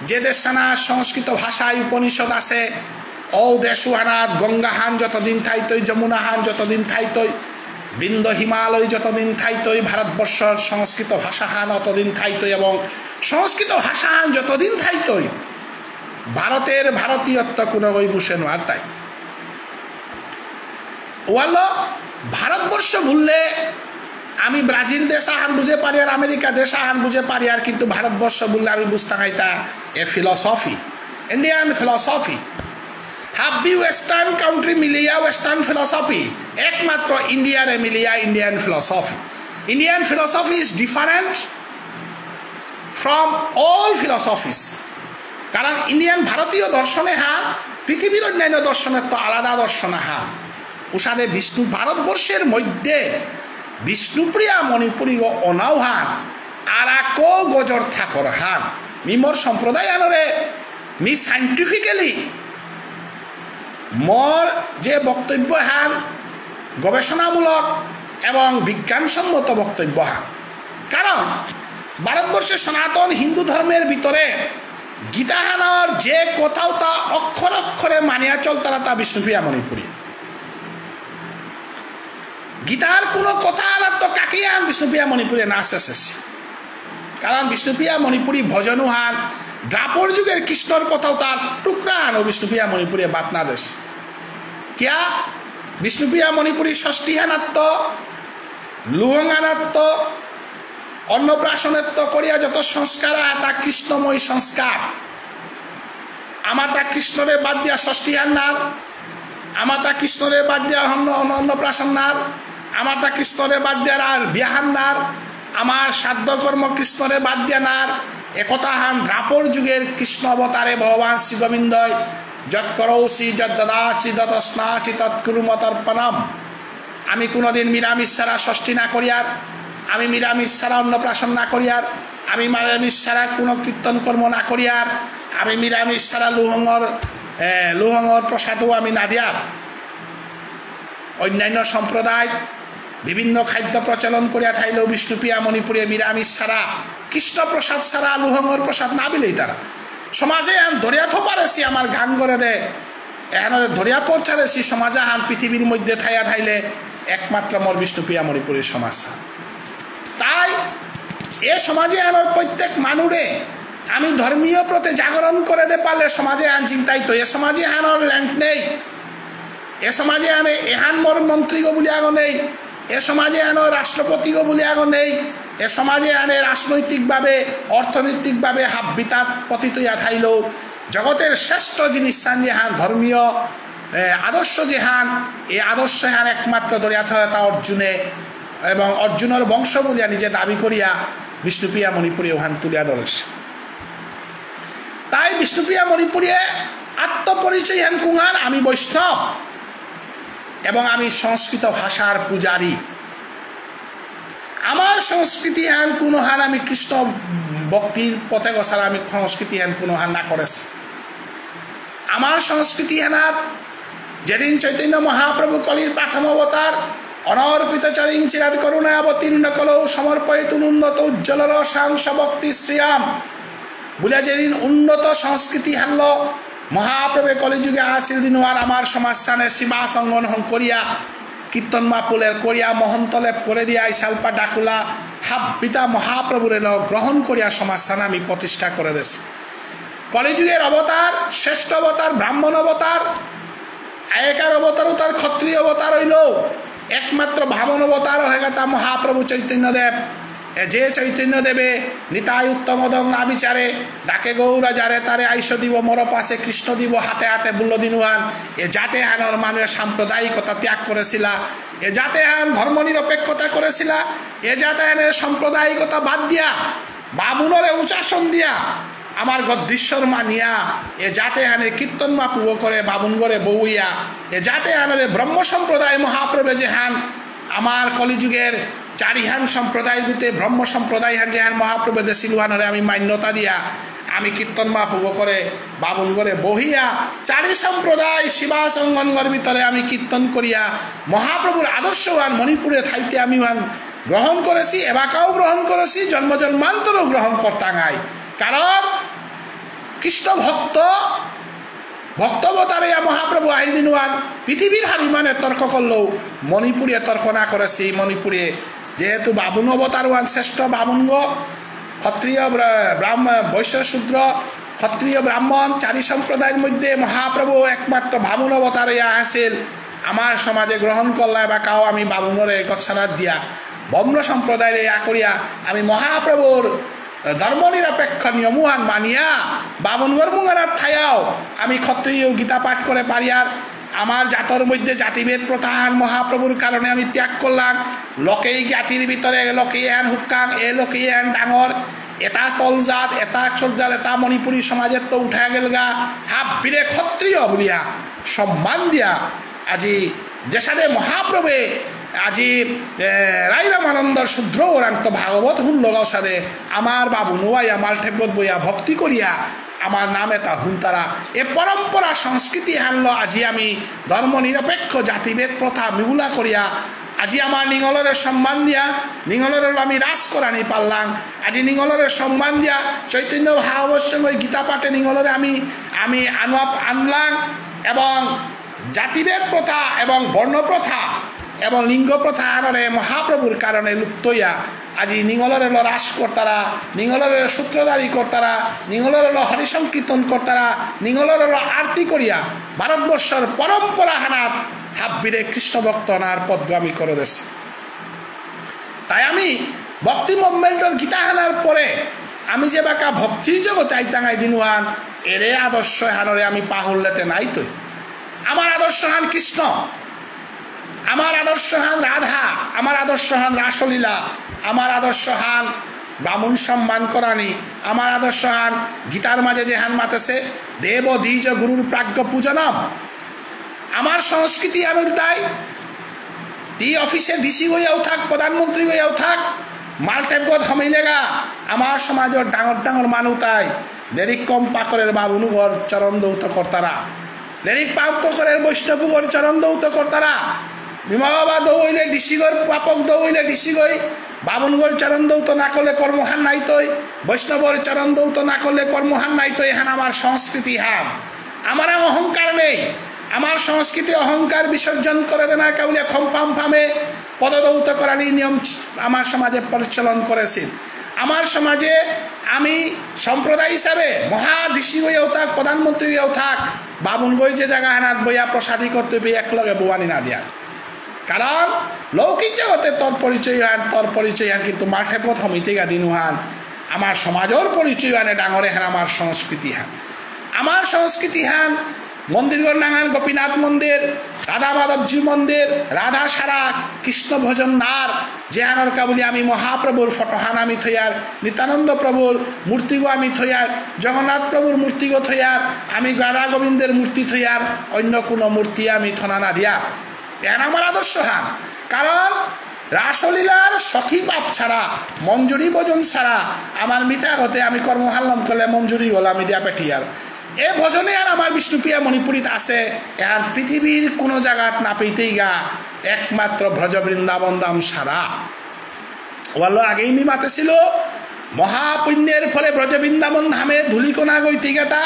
যে দেশহানাত সংস্কৃত ভাষায় উপনিষদ আছে, ও দেশহানাত গঙ্গাহান যতদিন থাইতই, যমুনাহান যতদিন থাইতই, বিন্ধ্য হিমালয় যতদিন থাইতই, ভারতবর্ষর সংস্কৃত ভাষাহান অতদিন থাইতই, এবং সংস্কৃত ভাষাহান যতদিন থাইতই, ভারতর ভারতীয়ত্ব কোনো ওই বুঝে নোয়ার তাই। ওয়ালো, ভারতবর্ষ বুললে আমি ব্রাজিল দেশ আহান বুঝে পারি আর আমেরিকা দেশ আহান বুঝে পারি আর, কিন্তু ভারতবর্ষ বুললে আমি বুঝতাম এটা এ ফিলসফি, ইন্ডিয়ান ফিলসফি। হাব্বি ওয়েস্টার্ন কান্ট্রি মিলিয়া ওয়েস্টার্ন ফিলসফি, একমাত্র ইন্ডিয়ারে মিলিয়া Indian philosophy. Indian philosophy is different from all philosophies. কারণ ইন্ডিয়ান ভারতীয় দর্শন এহান পৃথিবীর অন্যান্য দর্শনর তো আলাদা দর্শন আহান। উসাদে বিষ্ণু ভারতবর্ষর মধ্যে বিষ্ণুপ্রিয়া মণিপুরী অনাওহান আর আকো গজর থাকর হান। মি মোর সম্প্রদায় আনরে মি সায়েন্টিফিক্যালি মোর যে বক্তব্য হান গবেষণামূলক এবং বিজ্ঞানসম্মত বক্তব্য হান। কারণ ভারতবর্ষে সনাতন হিন্দু ধর্মের ভিতরে গীতাহানর যে কথাও তা অক্ষর অক্ষরে মানিয়া চলতারা তা বিষ্ণুপ্রিয়া মণিপুরী। গীতার কোনো কথা আনার তো কাকিয়ান বিষ্ণুপ্রিয়া মণিপুরী না শেষ। কারণ বিষ্ণুপ্রিয়া মণিপুরী ভজনহান দ্বাপর যুগের কৃষ্ণর কথাও তার টুকরা আনো বিষ্ণুপ্রিয়া মণিপুরী বাদ না দেশ। কিয়া? বিষ্ণুপ্রিয়া মণিপুরী ষষ্ঠীহানাত্ত, লুহঙানাত্ত, অন্নপ্রাশনেত্ত করিয়া যত সংস্কার আতা কৃষ্ণময় সংস্কার। আমাতা কৃষ্ণরে বাদ দিয়া ষষ্ঠীহান নার, আমাতা কৃষ্ণরে বাদ দিয়া অন্ন অন্ন- অন্নপ্রাশন নার, আমাতা কৃষ্ণরে বাদ দিয়া আর বিয়াহান নার, আমার শ্রাদ্ধ কর্ম কৃষ্ণরে বাদ দিয়া নার। একতাহান দ্বাপর যুগের কৃষ্ণ অবতারে ভগবান শ্রী গোবিন্দই যৎ করৌসি যৎ দদাসি যৎ অশ্নাসি তৎ কুরু মতর্পণম। আমি কোনোদিন নিরামিষ ছাড়া ষষ্ঠী না করিয়ার, আমি নিরামিষ ছাড়া অন্নপ্রাশন না করিয়ার, আমি নিরামিষ ছাড়া কোনো কীর্তন কর্ম না করিয়ার, আমি নিরামিষ ছাড়া লুহঙর, এ, লুহঙর প্রসাদও আমি না দিয়ার। অন্যান্য সম্প্রদায় বিভিন্ন খাদ্য প্রচলন করিয়া থাইলেও বিষ্ণুপ্রিয়া মণিপুরী নিরামিষ ছাড়া, কৃষ্ণ প্রসাদ ছাড়া লুহঙর প্রসাদ না বিলেই তারা। সমাজে আন ধরিয়া থপারেছি আমার গাঙরে দে, এহানরে ধরিয়া পড়ছারেছি সমাজ আহান পৃথিবীর মধ্যে থাইয়া থাইলে একমাত্র মোর বিষ্ণুপ্রিয়া মণিপুরীর সমাজ। তাই এ সমাজ এহানর প্রত্যেক মানুরে আমি ধর্মীয় প্রতি জাগরণ করে দে পারলে সমাজ এহান চিন্তাই তো। এ সমাজ এহানর ল্যান্ড নেই, এ সমাজ এহানে এহান মোর মন্ত্রীগ বুলি আগ নেই, এ সমাজ এহানর রাষ্ট্রপতিগ বুলি আগ নেই, এ সমাজ এহানে রাজনৈতিকভাবে, অর্থনৈতিকভাবে হাব্বিতাত পতিত ইয়া থাইলেও জগতের শ্রেষ্ঠ জিনিস হান যেহান ধর্মীয়, এ, আদর্শ যেহান, এই আদর্শ হান একমাত্র ধরিয়া থয় তা অর্জুনে এবং অর্জুনর বংশ বলিয়া নিজে দাবি করিয়া বিষ্ণুপ্রিয়া মণিপুরী ওহান তুলিয়া ধরেছে। তাই বিষ্ণুপ্রিয়া মণিপুরীয়ে আত্মপরিচয় হান কুঙার আমি বৈষ্ণব এবং আমি সংস্কৃত ভাষার পূজারী। আমার সংস্কৃতি হান কোনো হান আমি কৃষ্ণ ভক্তির পথে গছার আমি সংস্কৃতি হান কোনো হান না করেছি। আমার সংস্কৃতি হানাত যেদিন চৈতন্য মহাপ্রভু কলির প্রথম অবতার অনর্পিত চরিং চিরাৎ করুণা অবতীর্ণ কলৌ সমর্পয়িতুন উন্নত উজ্জ্বল রসাংশ ভক্তি শ্রিয়াম বুলে যেদিন উন্নত সংস্কৃতি হানল মহাপ্রভু কলিযুগে আসিল দিন আর আমার সমাজ সানে শিবা সঙ্গন হং করিয়া কীর্তন মাপুলের করিয়া মহন্ত লেপ করে দিয়া ইশালপা ডাকুলা হাব্বিতা মহাপ্রভুরে ল গ্রহণ করিয়া সমাজ সানে আমি প্রতিষ্ঠা করে দেছি। কলিযুগের অবতার, শ্রেষ্ঠ অবতার, ব্রাহ্মণ অবতার, আগেকার অবতার উতার ক্ষত্রিয় অবতার হইল, একমাত্র বামন অবতার হয়ে গেতা মহাপ্রভু চৈতন্যদেব। এ যে চৈতন্যদেবে নিতাই উত্তম দং না বিচারে, ডাকে গৌরা যারে তারে আইস দিব, মর পাশে কৃষ্ণ দিব, হাতে হাতে বুল্ল দিনুয়ান। এ জাতে হানর মানুষ সাম্প্রদায়িকতা ত্যাগ করেছিলা, এ জাতে হান ধর্ম নিরপেক্ষতা করেছিলা, এ জাতে হানের সাম্প্রদায়িকতা বাদ দিয়া বামুনরে উচাসন দিয়া, আমার গদ্দীশ্বর মানিয়া, এ জাতে হানে কীর্তন মাপুব করে বামুনগরে বউইয়া, এ জাতে হানরে ব্রহ্ম সম্প্রদায় মহাপ্রভু যেহান, আমার কলিযুগের চারিহান সম্প্রদায় গুতে ব্রহ্ম সম্প্রদায় হান যেহান মহাপ্রভু দেশিলুহানরে আমি মান্যতা দিয়া, আমি কীর্তন মাপুব করে বামুনগরে বহিয়া, চারি সম্প্রদায় শিবা সঙ্গনগর ভিতরে আমি কীর্তন করিয়া, মহাপ্রভুর আদর্শহান মণিপুরে থাইতে আমি হান গ্রহণ করেছি, এবাকাও গ্রহণ করেছি, জন্ম জন্মান্তরও গ্রহণ করতাঙাই। কারণ কৃষ্ণ ভক্ত, ভক্ত অবতারে ইয়া মহাপ্রভু আহিল দিনুয়ান, পৃথিবীর হাবি মানে তর্ক করলেও মণিপুরে তর্ক না করেছি। মণিপুরে যেহেতু বামুন অবতার ওয়ান শ্রেষ্ঠ বামুনগ, ক্ষত্রিয় ব্রা-, ব্রাহ্ম-, বৈশ্য শূদ্র, ক্ষত্রিয় ব্রাহ্মণ চারি সম্প্রদায়ের মধ্যে মহাপ্রভু একমাত্র বামুন অবতার ইয়া আসিল। আমার সমাজে গ্রহণ করলা বা কাও আমি বামুনরে গচ্ছানাত দিয়া, ব্রহ্ম সম্প্রদায়ের ইয়া করিয়া আমি মহাপ্রভুর ধর্ম নিরপেক্ষ নিয়মহান মানিয়া বামুনগর মুঙানাত থায়াও আমি ক্ষত্রিয় গীতা পাঠ করে পারিয়ার। আমার জাতর মধ্যে জাতিভেদ প্রথাহান মহাপ্রভুর কারণে আমি ত্যাগ করলাম। লোকেই জ্ঞাতির ভিতরে লোকেই এহান হুকাং, এ লোকেই এহান ডাঙর, এটা তল জাত, এটা চোর জাত, এটা মণিপুরী সমাজেত্ত উঠা গেলগা, হাব্বিরে ক্ষত্রিয় বুলিয়া সম্মান দিয়া আজি যেসাদে মহাপ্রভুয়ে আজি, এ, রাই রামানন্দ শূদ্র ওরাংত ভাগবত হুনলগাও সাদে আমার বাবুনুয়াই আমার ঠেপত বইয়া ভক্তি করিয়া আমার নাম এটা হুনতারা। এ পরম্পরা সংস্কৃতি হানলো আজি আমি ধর্ম নিরপেক্ষ জাতিভেদ প্রথা মিগুলা করিয়া আজি আমার নিঙলরে সম্মান দিয়া নিঙলরে আমি রাস করানি পারলাম। আজি নিঙলরে সম্মান দিয়া চৈতন্য ভাগবত সঙ্গে গীতা পাঠে নিঙলরে আমি, আমি আনোয়া আনলাম এবং জাতিভেদ প্রথা এবং বর্ণ প্রথা এবং লিঙ্গ প্রথা আনরে মহাপ্রভুর কারণে লুপ্ত ইয়া আজি নিঙলরে ল রাস করতারা, নিঙলরে সূত্রধারী করতারা, নিঙলরে ল হরিসংকীর্তন করতারা, নিঙলরে ল আরতি করিয়া ভারতবর্ষর পরম্পরা হানাত হাব্বিরে কৃষ্ণ ভক্ত অনার পদগামী করে দেছে। তাই আমি ভক্তি মুভমেন্টর গীতা হানার পরে আমি যে বাকা ভক্তির জগতে আইতাঙাই দিনুহান, এরে আদর্শ হানরে আমি পাহুল্লেতে নাই তৈ। আমার আদর্শ হান কৃষ্ণ, আমার আদর্শ হান রাধা, আমার আদর্শ হান রাসলীলা, আমার আদর্শ হান বামুন সম্মান করানি, আমার আদর্শ হান গীতার মাঝে যে হান মাতেছে, দেব দ্বিজ গুরুর প্রাজ্ঞ পূজনম। আমার সংস্কৃতি আমি তাই তি অফিসে ডিসি হইয়াও থাক, প্রধানমন্ত্রী হইয়াও থাক, মালঠেপগত হমিলেগা আমার সমাজর ডাঙর ডাঙর মানু তাই লেরিক কম পাকরের বাবুনুগর চরণ দৌত করতারা, লেরিক পাপ পাকরের বৈষ্ণবগর চরণ দৌত করতারা। বিমা বাবা দৌইলে ডিসিগর, পাপক দৌইলে ডিসিগই, বামুনগর চরণ দৌত না করলে কর্মহান নাইতই, বৈষ্ণবর চরণ দৌত না করলে কর্মহান নাইতই। এহান আমার সংস্কৃতি হান। আমার অহংকার নেই। আমার সংস্কৃতি অহংকার বিসর্জন করে দেনা কাউলিয়া খম্পাম ফামে পদদৌত করানি নিয়ম আমার সমাজে প্রচলন করেছে। আমার সমাজে আমি সম্প্রদায় হিসাবে মহা ঋষি হয়েও থাক, প্রধানমন্ত্রী হয়েও থাক, বামুনগই যে জায়গা হানাত বইয়া প্রসাদী করতে পেয়ে একলগে বুয়ানি না দিয়া। কারণ লৌকিক জগতে তোর পরিচয় হান, তোর পরিচয় হান, কিন্তু মাঠে পথ হমিতে গা দিনু হান। আমার সমাজর পরিচয় হানে ডাঙরে হান, আমার সংস্কৃতি হান। আমার সংস্কৃতি হান মন্দিরগর নাঙহান গোপীনাথ মন্দির, রাধা মাধবজি মন্দির, রাধা সারা, কৃষ্ণ ভজন নার, যে আনর কাবুলি আমি মহাপ্রভুর ফটোহান আমি থইয়ার, নিত্যানন্দ প্রভুর মূর্তিগো আমি থইয়ার, জগন্নাথ প্রভুর মূর্তিগো থইয়ার, আমি রাধা গোবিন্দের মূর্তি থইয়ার, অন্য কোনো মূর্তি আমি থনা না দিয়া। এহান আমার আদর্শ হান। কারণ রাসলীলার সখী বাপ ছাড়া, মঞ্জুরি ভজন ছাড়া, আমার মিঠা হতে আমি কর্মহাল্লম করলে মঞ্জুরি হল আমি দিয়া পেঠিয়ার। এ ভজনে আর আমার বিষ্ণুপ্রিয়া মণিপুরীত আছে, এহান পৃথিবীর কোনো জায়গাত না পেইতেই গা, একমাত্র ব্রজ বৃন্দাবন ধাম সারা। ওয়াল্লো আগেই মি মাতেছিল, মহাপুণ্যের ফলে ব্রজ বৃন্দাবন ধামে ধূলিকণা গইতে গেতা,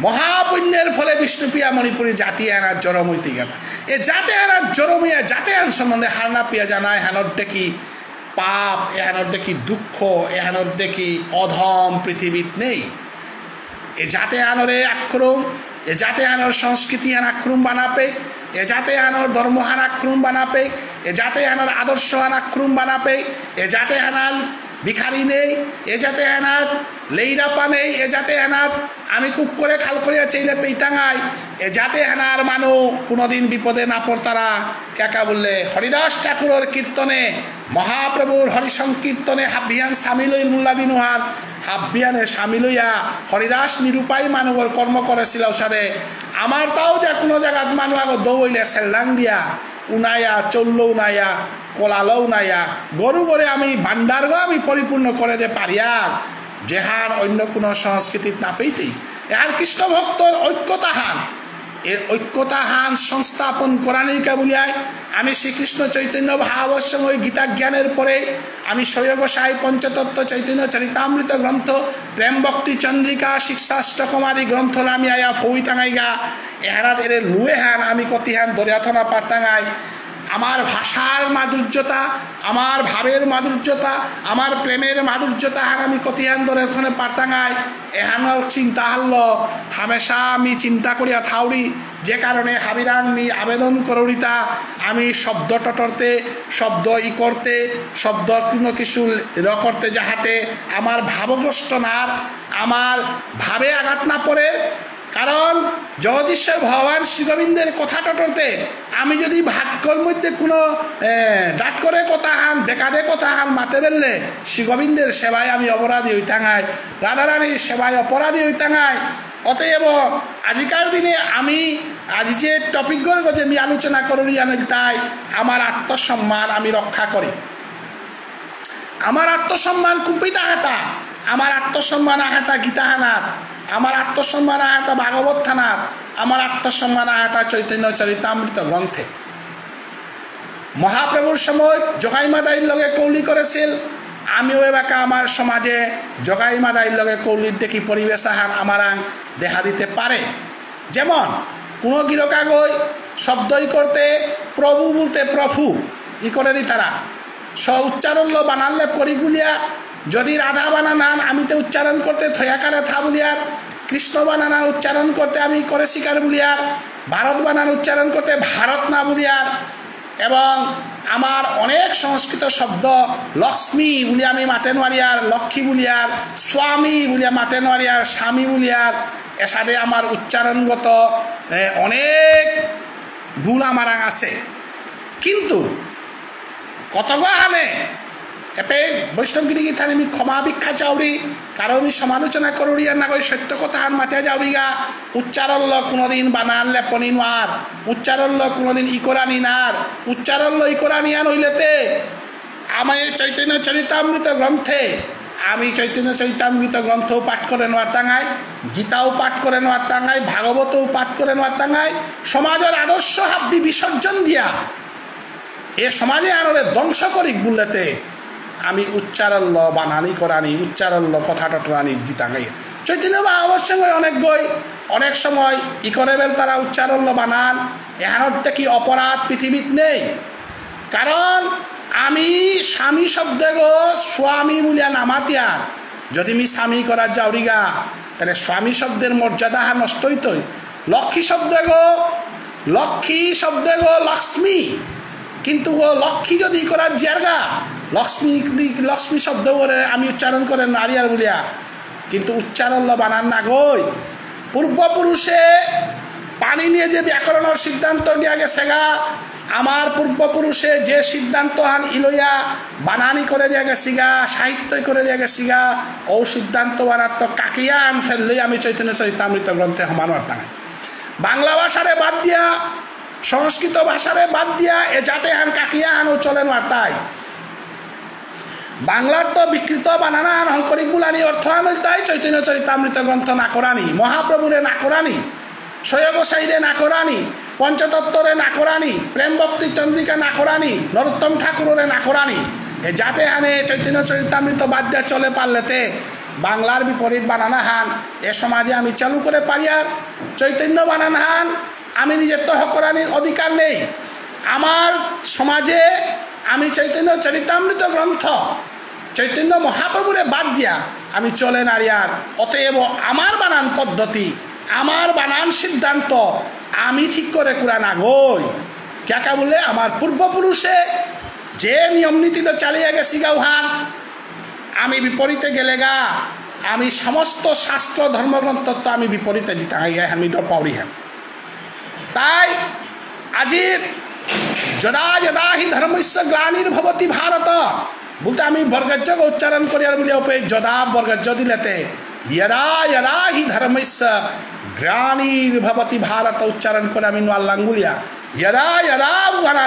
মহাপুণ্যের ফলে বিষ্ণুপ্রিয়া মণিপুরী জাতি আনার জরম হইতে গেতা। এ জাতে আনার জরম ইয়া জাতে আন সম্বন্ধে হারনা পিয়া জানায়, হানর দেখি পাপ, এহানর দেখি দুঃখ, এহানর দেখি অধম পৃথিবীত নেই। এ জাতে আনরে আক্রম, এ জাতে আনর সংস্কৃতি হান আক্রম বানাপে, এ জাতে আনর ধর্ম হান আক্রম বানাপে, এ জাতে আনর আদর্শ হান আক্রম বানাপে, এ জাতে আনার ভিখারি নেই, এ জাতে আনার লেইরাপা নেই, এ জাতে আনার আমি খুব করে খাল করিয়া চাইলে পেইতাঙাই, এ জাতে আনার মানু কোনোদিন বিপদে না পড়তারা। কেকা বললে হরিদাস ঠাকুরর কীর্তনে, মহাপ্রভুর হরি সংকীর্তনে হাবিয়ান সামিল হই মুল্লা দিনুহান, হাবিয়ানে সামিল হইয়া হরিদাস নিরুপায় মানবর কর্ম করেছিল সাদে। আমার তাও যে কোনো জায়গাত মানু আগো দৌড়লে সেল্লাং দিয়া, উনায়া, চল্ল উনায়া, কোলালো উনায়া, গরু গরে আমি ভান্ডারগো আমি পরিপূর্ণ করে দে পারিয়ার, যেহান অন্য কোনো সংস্কৃতিত না পেইতেই। এহান কৃষ্ণ ভক্তর ঐক্যতাহান, এ ঐক্যতাহান সংস্থাপন করানিকা বুলিয়ায় আমি শ্রীকৃষ্ণ চৈতন্য ভাগবত সংঘ গীতা জ্ঞানের পরে আমি ছয় গোসাই পঞ্চতত্ত্ব চৈতন্য চরিতামৃত গ্রন্থ, প্রেম ভক্তি চন্দ্রিকা, শিক্ষাষ্টকম আদি গ্রন্থ আমি আয়া ফৌইতাঙাইগা। এহারাত এরে লুয়েহান আমি কতিহান দরিয়া থনা পারতাঙাই। আমার ভাষার মাধুর্যতা, আমার ভাবের মাধুর্যতা, আমার প্রেমের মাধুর্যতা হান আমি কতিহান দরিয়া থনা পারতাঙাই। এহানর চিন্তা হারল হামেশা আমি চিন্তা করিয়া থাউরি। যে কারণে হাবিরাং মি আবেদন করুরিতা, আমি শব্দ টটরতে, শব্দ ই করতে, শব্দ কোনো কিছু র করতে যাহাতে আমার ভাবগ্রস্ত নার, আমার ভাবে আঘাত না পড়ে। কারণ জগদীশ্বর ভগবান শ্রীগোবিন্দের কথা টটরতে আমি যদি বাক্যর মধ্যে কোনো, এ, ডাট করে কথা হান, বেকাদে কথা হান মাতে বেললে শ্রীগোবিন্দের সেবায় আমি অপরাধী হইতাঙাই, রাধারানীর সেবায় অপরাধী হইতাঙাই। অতএব আজিকার দিনে আমি আজি যে টপিকগর যে আমি আলোচনা করুরি আনিল তাই আমার আত্মসম্মান আমি রক্ষা করি। আমার আত্মসম্মান কুম্পিত আহাতা, আমার আত্মসম্মান আহাতা গীতাহানাত, আমার আত্মসম্মান আহাতা ভাগবত থানাত, আমার আত্মসম্মান আহাতা চৈতন্য চরিতামৃত গ্রন্থে। মহাপ্রভুর সময় জগাই মাদাইর লগে কৌলি করেছিল, আমিও এবাকা আমার সমাজে জগাই মাদাইর লগে কৌলির দেখি পরিবেশ আহান আমারাং দেখা দিতে পারে। যেমন কোনো গিরকাগই শব্দই করতে প্রভু বলতে প্রভু ই করে দিতারা। স উচ্চারণ লো বানান লেপ করি বুলিয়া, যদি রাধা বানান হান আমি তে উচ্চারণ করতে থয়াকারে থা বুলিয়ার, কৃষ্ণ বানান হান উচ্চারণ করতে আমি করে শিকার বুলিয়ার, ভারত বানান উচ্চারণ করতে ভারত না বুলিয়ার, এবং আমার অনেক সংস্কৃত শব্দ লক্ষ্মী বুলি আমি মাতে নোয়ারিয়ার, লক্ষ্মী বুলিয়ার, স্বামী বুলিয়া মাতে নোয়ারিয়ার, স্বামী বুলিয়ার, এসাদে আমার উচ্চারণগত, এ, অনেক ভুল আমারাং আছে। কিন্তু কতগ আহানে এপে বৈষ্ণব গিরি গিথানি মি ক্ষমা ভিক্ষা চাউরি, কারো মি সমালোচনা করুরি আর নাগই সত্য কথা হান মাতিয়া যাউরিগা। উচ্চারণ ল কোনোদিন বানান লেপনি নোয়ার, উচ্চারণ ল কোনোদিন ইকরানি নার, উচ্চারণ ল ইকরানি আন হইলেতে আমি চৈতন্য চরিতামৃত গ্রন্থে, আমি চৈতন্য চরিতামৃত গ্রন্থও পাঠ করে নোয়ারতাঙাই, গীতাও পাঠ করে নোয়ারতাঙাই, ভাগবতও পাঠ করে নোয়ারতাঙাই, সমাজের আদর্শ হাব্বি বিসর্জন দিয়া এ সমাজে আনরে ধ্বংস করি বুললেতে আমি উচ্চারণ ল বানানি করানি, উচ্চারণ ল কথা টটরানি দিতাঙাই। চৈতন্য বা অবশ্যই অনেক গই, অনেক সময় ই করে বেল তারা উচ্চারণ ল বানান, এহানোর কি অপরাধ পৃথিবীত নেই? কারণ আমি স্বামী শব্দগ স্বামী বুলিয়া নামাতিয়ার, যদি মি স্বামী করার যাউরিগা, তাহলে স্বামী শব্দের মর্যাদা হা নষ্ট হইতই। লক্ষ্মী শব্দগ, লক্ষ্মী শব্দগ লক্ষ্মী, কিন্তু ও লক্ষ্মী যদি করার জিয়ারগা, লক্ষ্মী, লক্ষ্মী শব্দ করে আমি উচ্চারণ করে নারিয়ার বুলিয়া, কিন্তু উচ্চারণ ল বানান না গই। পূর্বপুরুষে পাণিনিয়ে যে ব্যাকরণর সিদ্ধান্ত দিয়া গেছেগা, আমার পূর্বপুরুষে যে সিদ্ধান্ত হান ইলইয়া বানানি করে দিয়া গেছিগা, সাহিত্য করে দিয়া গেছিগা, ও সিদ্ধান্ত বানাত কাকিয়া আন ফেললেই আমি চৈতন্য চরিতামৃত গ্রন্থে সমান অর্থাৎ বাংলা ভাষারে বাদ দিয়া, সংস্কৃত ভাষারে বাদ দিয়া এ জাতে হান কাকিয়া হানও চলে নোয়ারতাই। বাংলার তো বিকৃত বানান আন হঙকরিক বুলানি অর্থ আন ইলতাই চৈতন্য চরিতামৃত গ্রন্থ না করানি, মহাপ্রভুরে না করানি, ছয় গোসাইরে না করানি, পঞ্চতত্ত্বরে না করানি, প্রেম ভক্তি চন্দ্রিকা না করানি, নরোত্তম ঠাকুররে না করানি। এ জাতে হানে চৈতন্য চরিতামৃত বাদ দিয়া চলে পারলেতে বাংলার বিপরীত বানান হান এ সমাজে আমি চালু করে পারিয়ার। চৈতন্য বানান হান আমি নিজের তো হকরানির অধিকার নেই। আমার সমাজে আমি চৈতন্য চরিতামৃত গ্রন্থ, চৈতন্য মহাপ্রভুরে বাদ দিয়া আমি চলে নারিয়ার। অতএব আমার বানান পদ্ধতি, আমার বানান সিদ্ধান্ত আমি ঠিক করে কুরা না গই। কিয়াকা বললে আমার পূর্বপুরুষে যে নিয়ম নীতিতে চালিয়ে গেছি গাউহান, আমি বিপরীতে গেলেগা, আমি সমস্ত শাস্ত্র ধর্মগ্রন্থ তো আমি বিপরীতে জিতাঙাই, আমি ডর পাউরি হ্যাঁ। তাই আজি যদা যদা হি ধর্মস্য গ্লানির্ভবতি ভারত বলতে আমি বর্গজ্য উচ্চারণ করিয়ার বলি ওপে যদা বর্গজ্য দিলেতে যদা যদা হি ধর্মস্য গ্লানির্ভবতি ভারত উচ্চারণ করে আমি নোয়াল্লাং বুলিয়া যদা যদা উহারা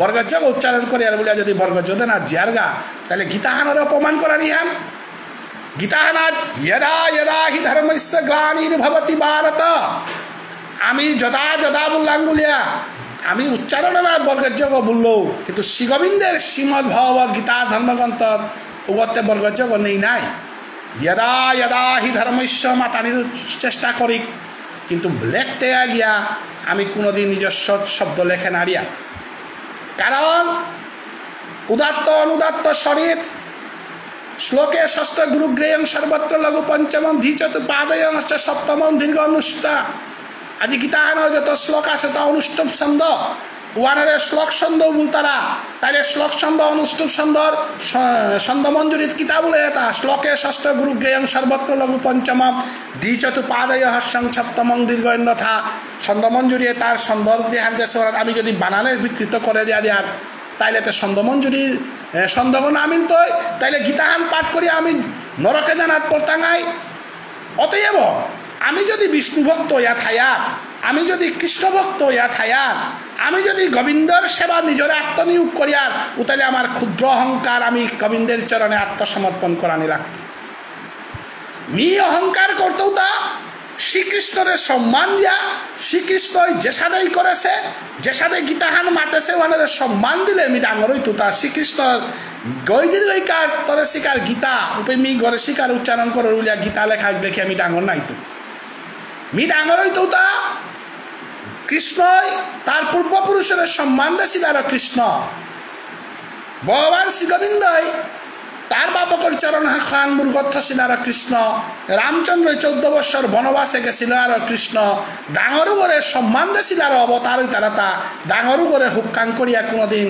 বর্গজ্য উচ্চারণ করিয়ার বলিয়া যদি বর্গজ্য দেনা জিয়ারগা, তাহলে গীতাহানরে অপমান করানি হান। গীতাহানাত যদা যদা হি ধর্মস্য গ্লানির্ভবতি ভারত, আমি যদা যদা বললাম বুলিয়া, আমি উচ্চারণে না বর্গের যোগ বললেও, কিন্তু শ্রীগোবিন্দের শ্রীমদ্ ভগবত গীতা ধর্মগ্রন্থ উগতে বর্গের যোগ নেই নাই। যদা যদা হি ধর্মস্য মাতানির চেষ্টা করি, কিন্তু লেখতে গিয়া আমি কোনোদিন নিজস্ব শব্দ লেখে নারিয়া। কারণ উদাত্ত অনুদাত্ত স্বরিত শ্লোকে ষষ্ঠ গুরু গ্রেয়ং সর্বত্র লঘু পঞ্চমম দ্বি চতুপাদয়ং অষ্ট সপ্তমম দীর্ঘ অনুষ্টা। আজি গীতাহানর যত শ্লোক আছে তা অনুষ্টুপ ছন্দ। ওয়ানরে শ্লোক ছন্দ বুলতারা, তাইলে শ্লোক ছন্দ, অনুষ্টুপ ছন্দর ছ-, ছন্দ মঞ্জুরিত কিতা বুলে এতা? শ্লোকে ষষ্ঠ গুরু গ্রেয়ং সর্বত্র লঘু পঞ্চমম দ্বি চতুপাদয় হ্রস্বং সপ্তমং দীর্ঘ অন্যথা। ছন্দ মঞ্জুরি তার ছন্দর যে হান যে স্বর আমি যদি বানানের বিকৃত করে দিয়া দিয়ার, তাইলে তো ছন্দ মঞ্জুরির, এ, ছন্দগ না মিলতই, তাইলে গীতাহান পাঠ করি আমি নরকে জানাত পড়তাঙাই। অতএব আমি যদি বিষ্ণু ভক্ত ইয়া থায়ার, আমি যদি কৃষ্ণ ভক্ত ইয়া থায়ার, আমি যদি গোবিন্দর সেবা নিজরে আত্মনিয়োগ করিয়ার, উতাইলে আমার ক্ষুদ্র অহংকার আমি গোবিন্দের চরণে আত্মসমর্পণ করানি লাগতো। মি অহংকার করতৌতা শ্রীকৃষ্ণরে সম্মান দিয়া, শ্রীকৃষ্ণই যেসাদেই করেছে, যেসাদে গীতাহান মাতেছে, ওনারে সম্মান দিলে মি ডাঙর হইতৌতা। শ্রীকৃষ্ণ গই দীর্ঘইকার তরে শিকার গীতা, উপে মি গরে শিকার উচ্চারণ করে উলিয়া গীতা লেখা দেখে আমি ডাঙর নাইতো। মি ডাঙর হইতৌতা কৃষ্ণই তার পূর্বপুরুষরে সম্মান দেছিল আর কৃষ্ণ। ভগবান শ্রীগোবিন্দই তার বাপকর চরণ হাখান মুরগত থসিল আর কৃষ্ণ। রামচন্দ্র চৌদ্দ বৎসর বনবাসে গেছিল আর কৃষ্ণ। ডাঙরুগরে সম্মান দেছিল আর অবতার হইতারাতা। ডাঙরুগরে হুক্কাং করিয়া কোনোদিন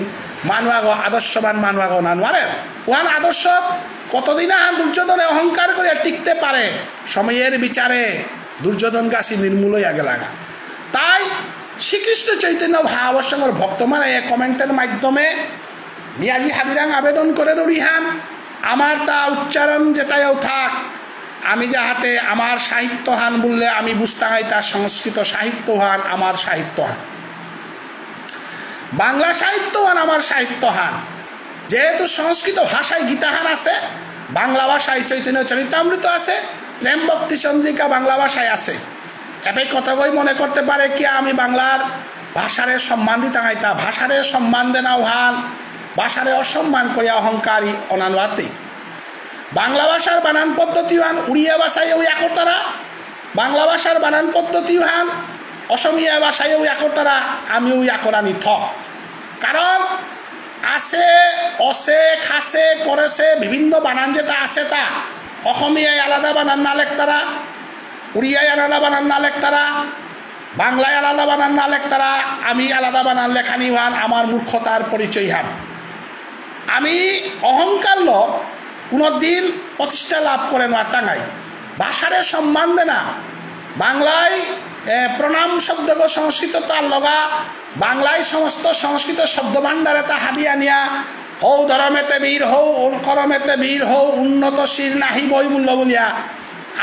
মানুয়াগ আদর্শবান মানুয়াগ না নোয়ারে। ওহান আদর্শ কতদিন আহান দুর্যোধনে অহংকার করিয়া টিকতে পারে? সময়ের বিচারে দুর্যোধন গাছি নির্মূল হইয়া গেলাগা। তাই শ্রীকৃষ্ণ চৈতন্য ভাব সংঘর ভক্ত মানে এ কমেন্টের মাধ্যমে মিয়াজি হাবিরাং আবেদন করে দৌড়িহান, আমার তা উচ্চারণ যেটাইও থাক, আমি যাহাতে আমার সাহিত্যহান বললে আমি বুঝতাম এটা সংস্কৃত সাহিত্যহান, আমার সাহিত্যহান, বাংলা সাহিত্যহান, আমার সাহিত্যহান। যেহেতু সংস্কৃত ভাষায় গীতাহান আছে, বাংলা ভাষায় চৈতন্য চরিতামৃত আছে, প্রেম ভক্তি চন্দ্রিকা বাংলা ভাষায় আছে। এবে কতগই মনে করতে পারে কি আমি বাংলার ভাষারে সম্মান দিতাম আইতা, ভাষারে সম্মান দেনা ওহান, ভাষারে অসম্মান করিয়া অহংকারী অনানুয়ার্থী। বাংলা ভাষার বানান পদ্ধতি ওহান উড়িয়া ভাষায় ওই আকরতারা, বাংলা ভাষার বানান পদ্ধতি ওহান অসমীয়া ভাষায় ওই আকরতারা, আমি ওই আকরানি থক। কারণ আছে, অসে, খাসে, করেছে, বিভিন্ন বানান যেটা আছে তা। অসমীয়ায় আলাদা বানান না লেখতারা, উড়িয়ায় আলাদা বানান না লেখতারা, বাংলায় আলাদা বানান না লেখতারা, আমি আলাদা বানান লেখানি হান আমার মূর্খতার পরিচয় হান। আমি অহংকার ল কোনোদিন প্রতিষ্ঠা লাভ করে না টাঙাই। ভাষারে সম্মান দেনা, বাংলায়, এ, প্রণাম শব্দগ সংস্কৃত তার লগা, বাংলায় সমস্ত সংস্কৃত শব্দ ভাণ্ডারে তা হাবি আনিয়া, হৌ ধর্মেতে বীর, হৌ করমেতে বীর, হৌ উন্নত শির নাহি বই মূল্য বলিয়া।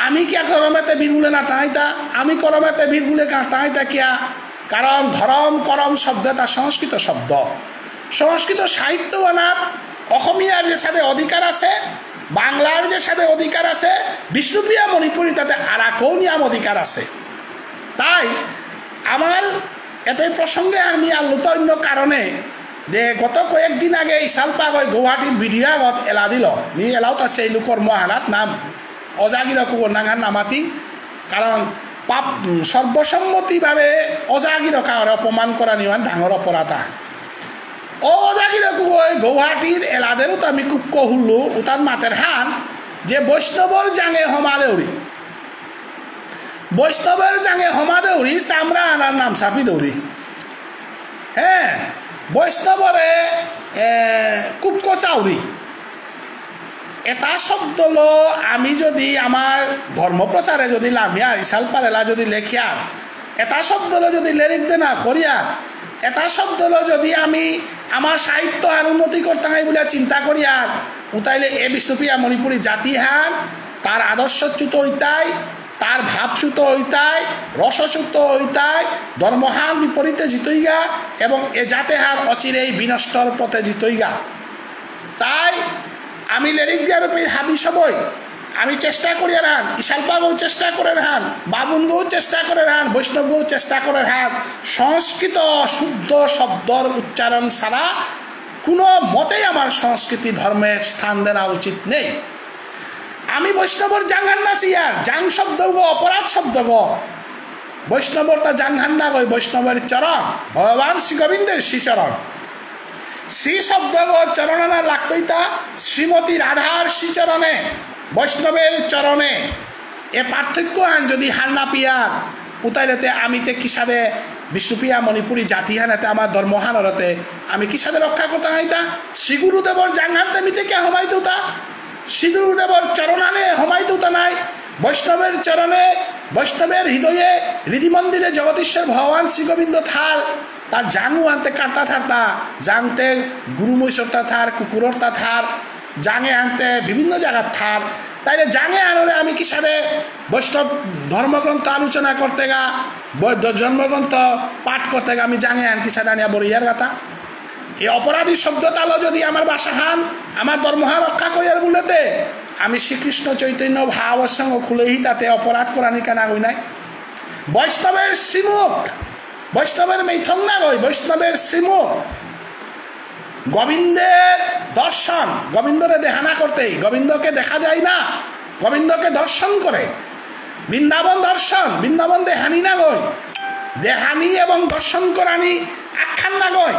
আমি কিয়া করমেতে বীর বুলে না তাইতা? আমি করমেতে বীর বুলে না তাইতা কিয়া? কারণ ধর্ম করম শব্দ এটা সংস্কৃত শব্দ। সংস্কৃত সাহিত্য বানাত অসমীয়ার যে সাথে অধিকার আছে, বাংলার যে সাথে অধিকার আছে, বিষ্ণুপ্রিয়া মণিপুরী তাতে আরাকৌ নিয়াম অধিকার আছে। তাই আমার এপে প্রসঙ্গে আমি আলোতা অন্য কারণে যে গত কয়েকদিন আগে ইশালপাগই গুয়াহাটির ভিডিও আগত এলা দিল, নি এলাও তার সেই লোকর মহানাত নাম অজাগিরকু নাঙান নামাতি, কারণ পাপ, উম, সর্বসম্মতিভাবে অজাগিরকারে অপমান করা নিওয়ান ডাঙর অপরাধ আহান। ও অজাগিরকু ওই গুয়াহাটির এলাদের উতা আমি কুক্ক হুল্লু উতান মাতের হান যে বৈষ্ণবর জাঙে হমা দেউরি। বৈষ্ণবর জাঙে হমা দেউরি, চামড়া আনার নাম সাপি দেউরি। হ্যাঁ, বৈষ্ণবরে, এ, কুক্ক চাউরি। এটা শব্দলো আমি যদি আমার ধর্ম প্রচারে যদি লামিয়ার, ইশালপারেলা যদি লেখিয়ার, এটা শব্দলো যদি লেরিক দেনা করিয়ার, এটা শব্দলো যদি আমি আমার সাহিত্য আর উন্নতি করতাম এই বলে চিন্তা করিয়ার, উতাইলে এ বিষ্ণুপ্রিয়া মণিপুরী জাতি হান তার আদর্শচ্যুত হইতাই, তার ভাবচ্যুত হইতাই, রসচ্যুত হইতাই, ধর্মহান বিপরীতে জিতইগা এবং এ জাতেহান অচিরেই বিনষ্টর পথে জিতইগা। তাই আমি লেরিক দিয়া রূপে হাবি সবই আমি চেষ্টা করিয়ার হান, ইশালপাগও চেষ্টা করের হান, বামুনগও চেষ্টা করের হান, বৈষ্ণবগও চেষ্টা করের হান, সংস্কৃত শুদ্ধ শব্দর উচ্চারণ ছাড়া কোনো মতেই আমার সংস্কৃতি ধর্মে স্থান দেনা উচিত নেই। আমি বৈষ্ণবর জাংহান না সিয়ার, জাং শব্দগ অপরাধ শব্দগ। বৈষ্ণবর তা জাংহান না গই, বৈষ্ণবের চরণ, ভগবান শ্রী গোবিন্দের শ্রীচরণ। শ্রী শব্দগ চরণনা লাগতইতা শ্রীমতী রাধার শ্রীচরণে, বৈষ্ণবের চরণে। এ পার্থক্য হান যদি হার না পিয়ার, উতাইলেতে আমি তে কিসাদে বিষ্ণুপ্রিয়া মণিপুরী জাতি হানাতে আমার ধর্ম হানরতে আমি কিসাদে রক্ষা করতাম আইতা? শ্রী গুরুদেবর জাংহানতে মিতে কে হমাই দুতা? শ্রী গুরুদেবর চরণানে হমাই দুতা নাই? বৈষ্ণবের চরণে, বৈষ্ণবের হৃদয়ে, হৃদি মন্দিরে জগদীশ্বর ভগবান শ্রী গোবিন্দ থার, তার জাঙ আনতে কার্তা থারতা, জাংতে গুরু মৈষরতা থার, কুকুররতা থার, জাঙে আনতে বিভিন্ন জায়গা থার। তাইলে জাঙে আনলে আমি কিসাদে বৈষ্ণব ধর্মগ্রন্থ আলোচনা করতে গা, বৈ-, ধর্মগ্রন্থ পাঠ করতে গা, আমি জাঙে আন কিসাদে আনিয়া বড় ইয়ার গাথা? এই অপরাধী শব্দ তালো যদি আমার ভাষাহান, আমার ধর্মহান রক্ষা করিয়ার বলেতে, আমি শ্রীকৃষ্ণ চৈতন্য ভাব সঙ্গ খুলেহি তাতে অপরাধ করানি কেন আগুই নাই? বৈষ্ণবের শ্রীমুখ, বৈষ্ণবের মেইথং না গই, বৈষ্ণবের শ্রীমুখ। গোবিন্দের দর্শন, গোবিন্দরে দেহানা করতেই, গোবিন্দকে দেখা যায় না, গোবিন্দকে দর্শন করে। বৃন্দাবন দর্শন, বৃন্দাবন দেহানি না গই, দেহানি এবং দর্শন করানি আখ্যান না গই।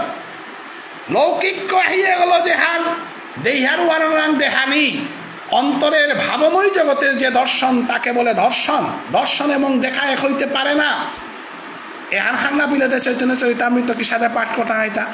লৌকিক আহিয়ে গেল যেহান, দেহার ওয়ারনাং দেহানি, অন্তরের ভাবময় জগতের যে দর্শন, তাকে বলে দর্শন। দর্শন এবং দেখা এক হইতে পারে না। এহান হার না পিলেতে চৈতন্য চরিতামৃত কিসাদে পাঠ করতাম আইতা?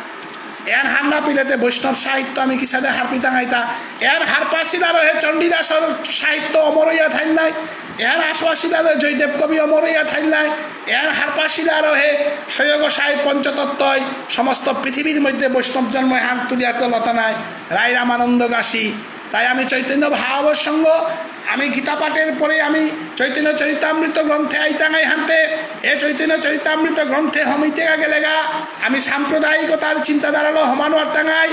এহান হার না পিলেতে বৈষ্ণব সাহিত্য আমি কিসাদে হারপিতাম আইতা? এহান হারপাসিল আর হে চণ্ডীদাসর সাহিত্য অমর হইয়া থাইল নাই? এহান আসপাসিল আর জয়দেব কবি অমর হইয়া থাইল নাই? এহান হারপাসিল আর হে ছয় গোসাই পঞ্চতত্ত্বই সমস্ত পৃথিবীর মধ্যে বৈষ্ণব জন্ম এহান তুলিয়া তুলতা নাই? রায় রামানন্দ গাছি, তাই আমি চৈতন্য ভাব সঙ্গ, আমি গীতা পাঠের পরে আমি চৈতন্য চরিতামৃত গ্রন্থে আইতাঙাই হানতে, এ চৈতন্য চরিতামৃত গ্রন্থে হমিতে গেলেগা আমি সাম্প্রদায়িকতার চিন্তাধারালো হমানো আরতাঙাই,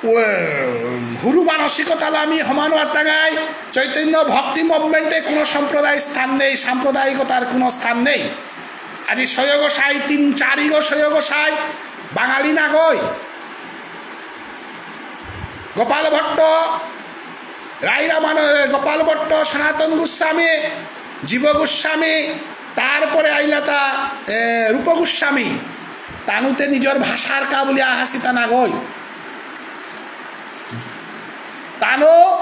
ও, হুরু মানসিকতালো আমি হমানো আরতাঙাই। চৈতন্য ভক্তি মুভমেন্টে কোনো সম্প্রদায় স্থান নেই, সাম্প্রদায়িকতার কোনো স্থান নেই। আজি ছয় গোসাই, তিন চারিগো ছয় গোসাই বাঙালি নাগই। গোপাল ভট্ট, রায় রামানন্দ, গোপাল ভট্ট, সনাতন গোস্বামী, জীব গোস্বামী, তারপরে আইলাতা, এ, রূপ গোস্বামী। তানুতে নিজর ভাষার কা বুলিয়া আহাসিতা নাগই। তানু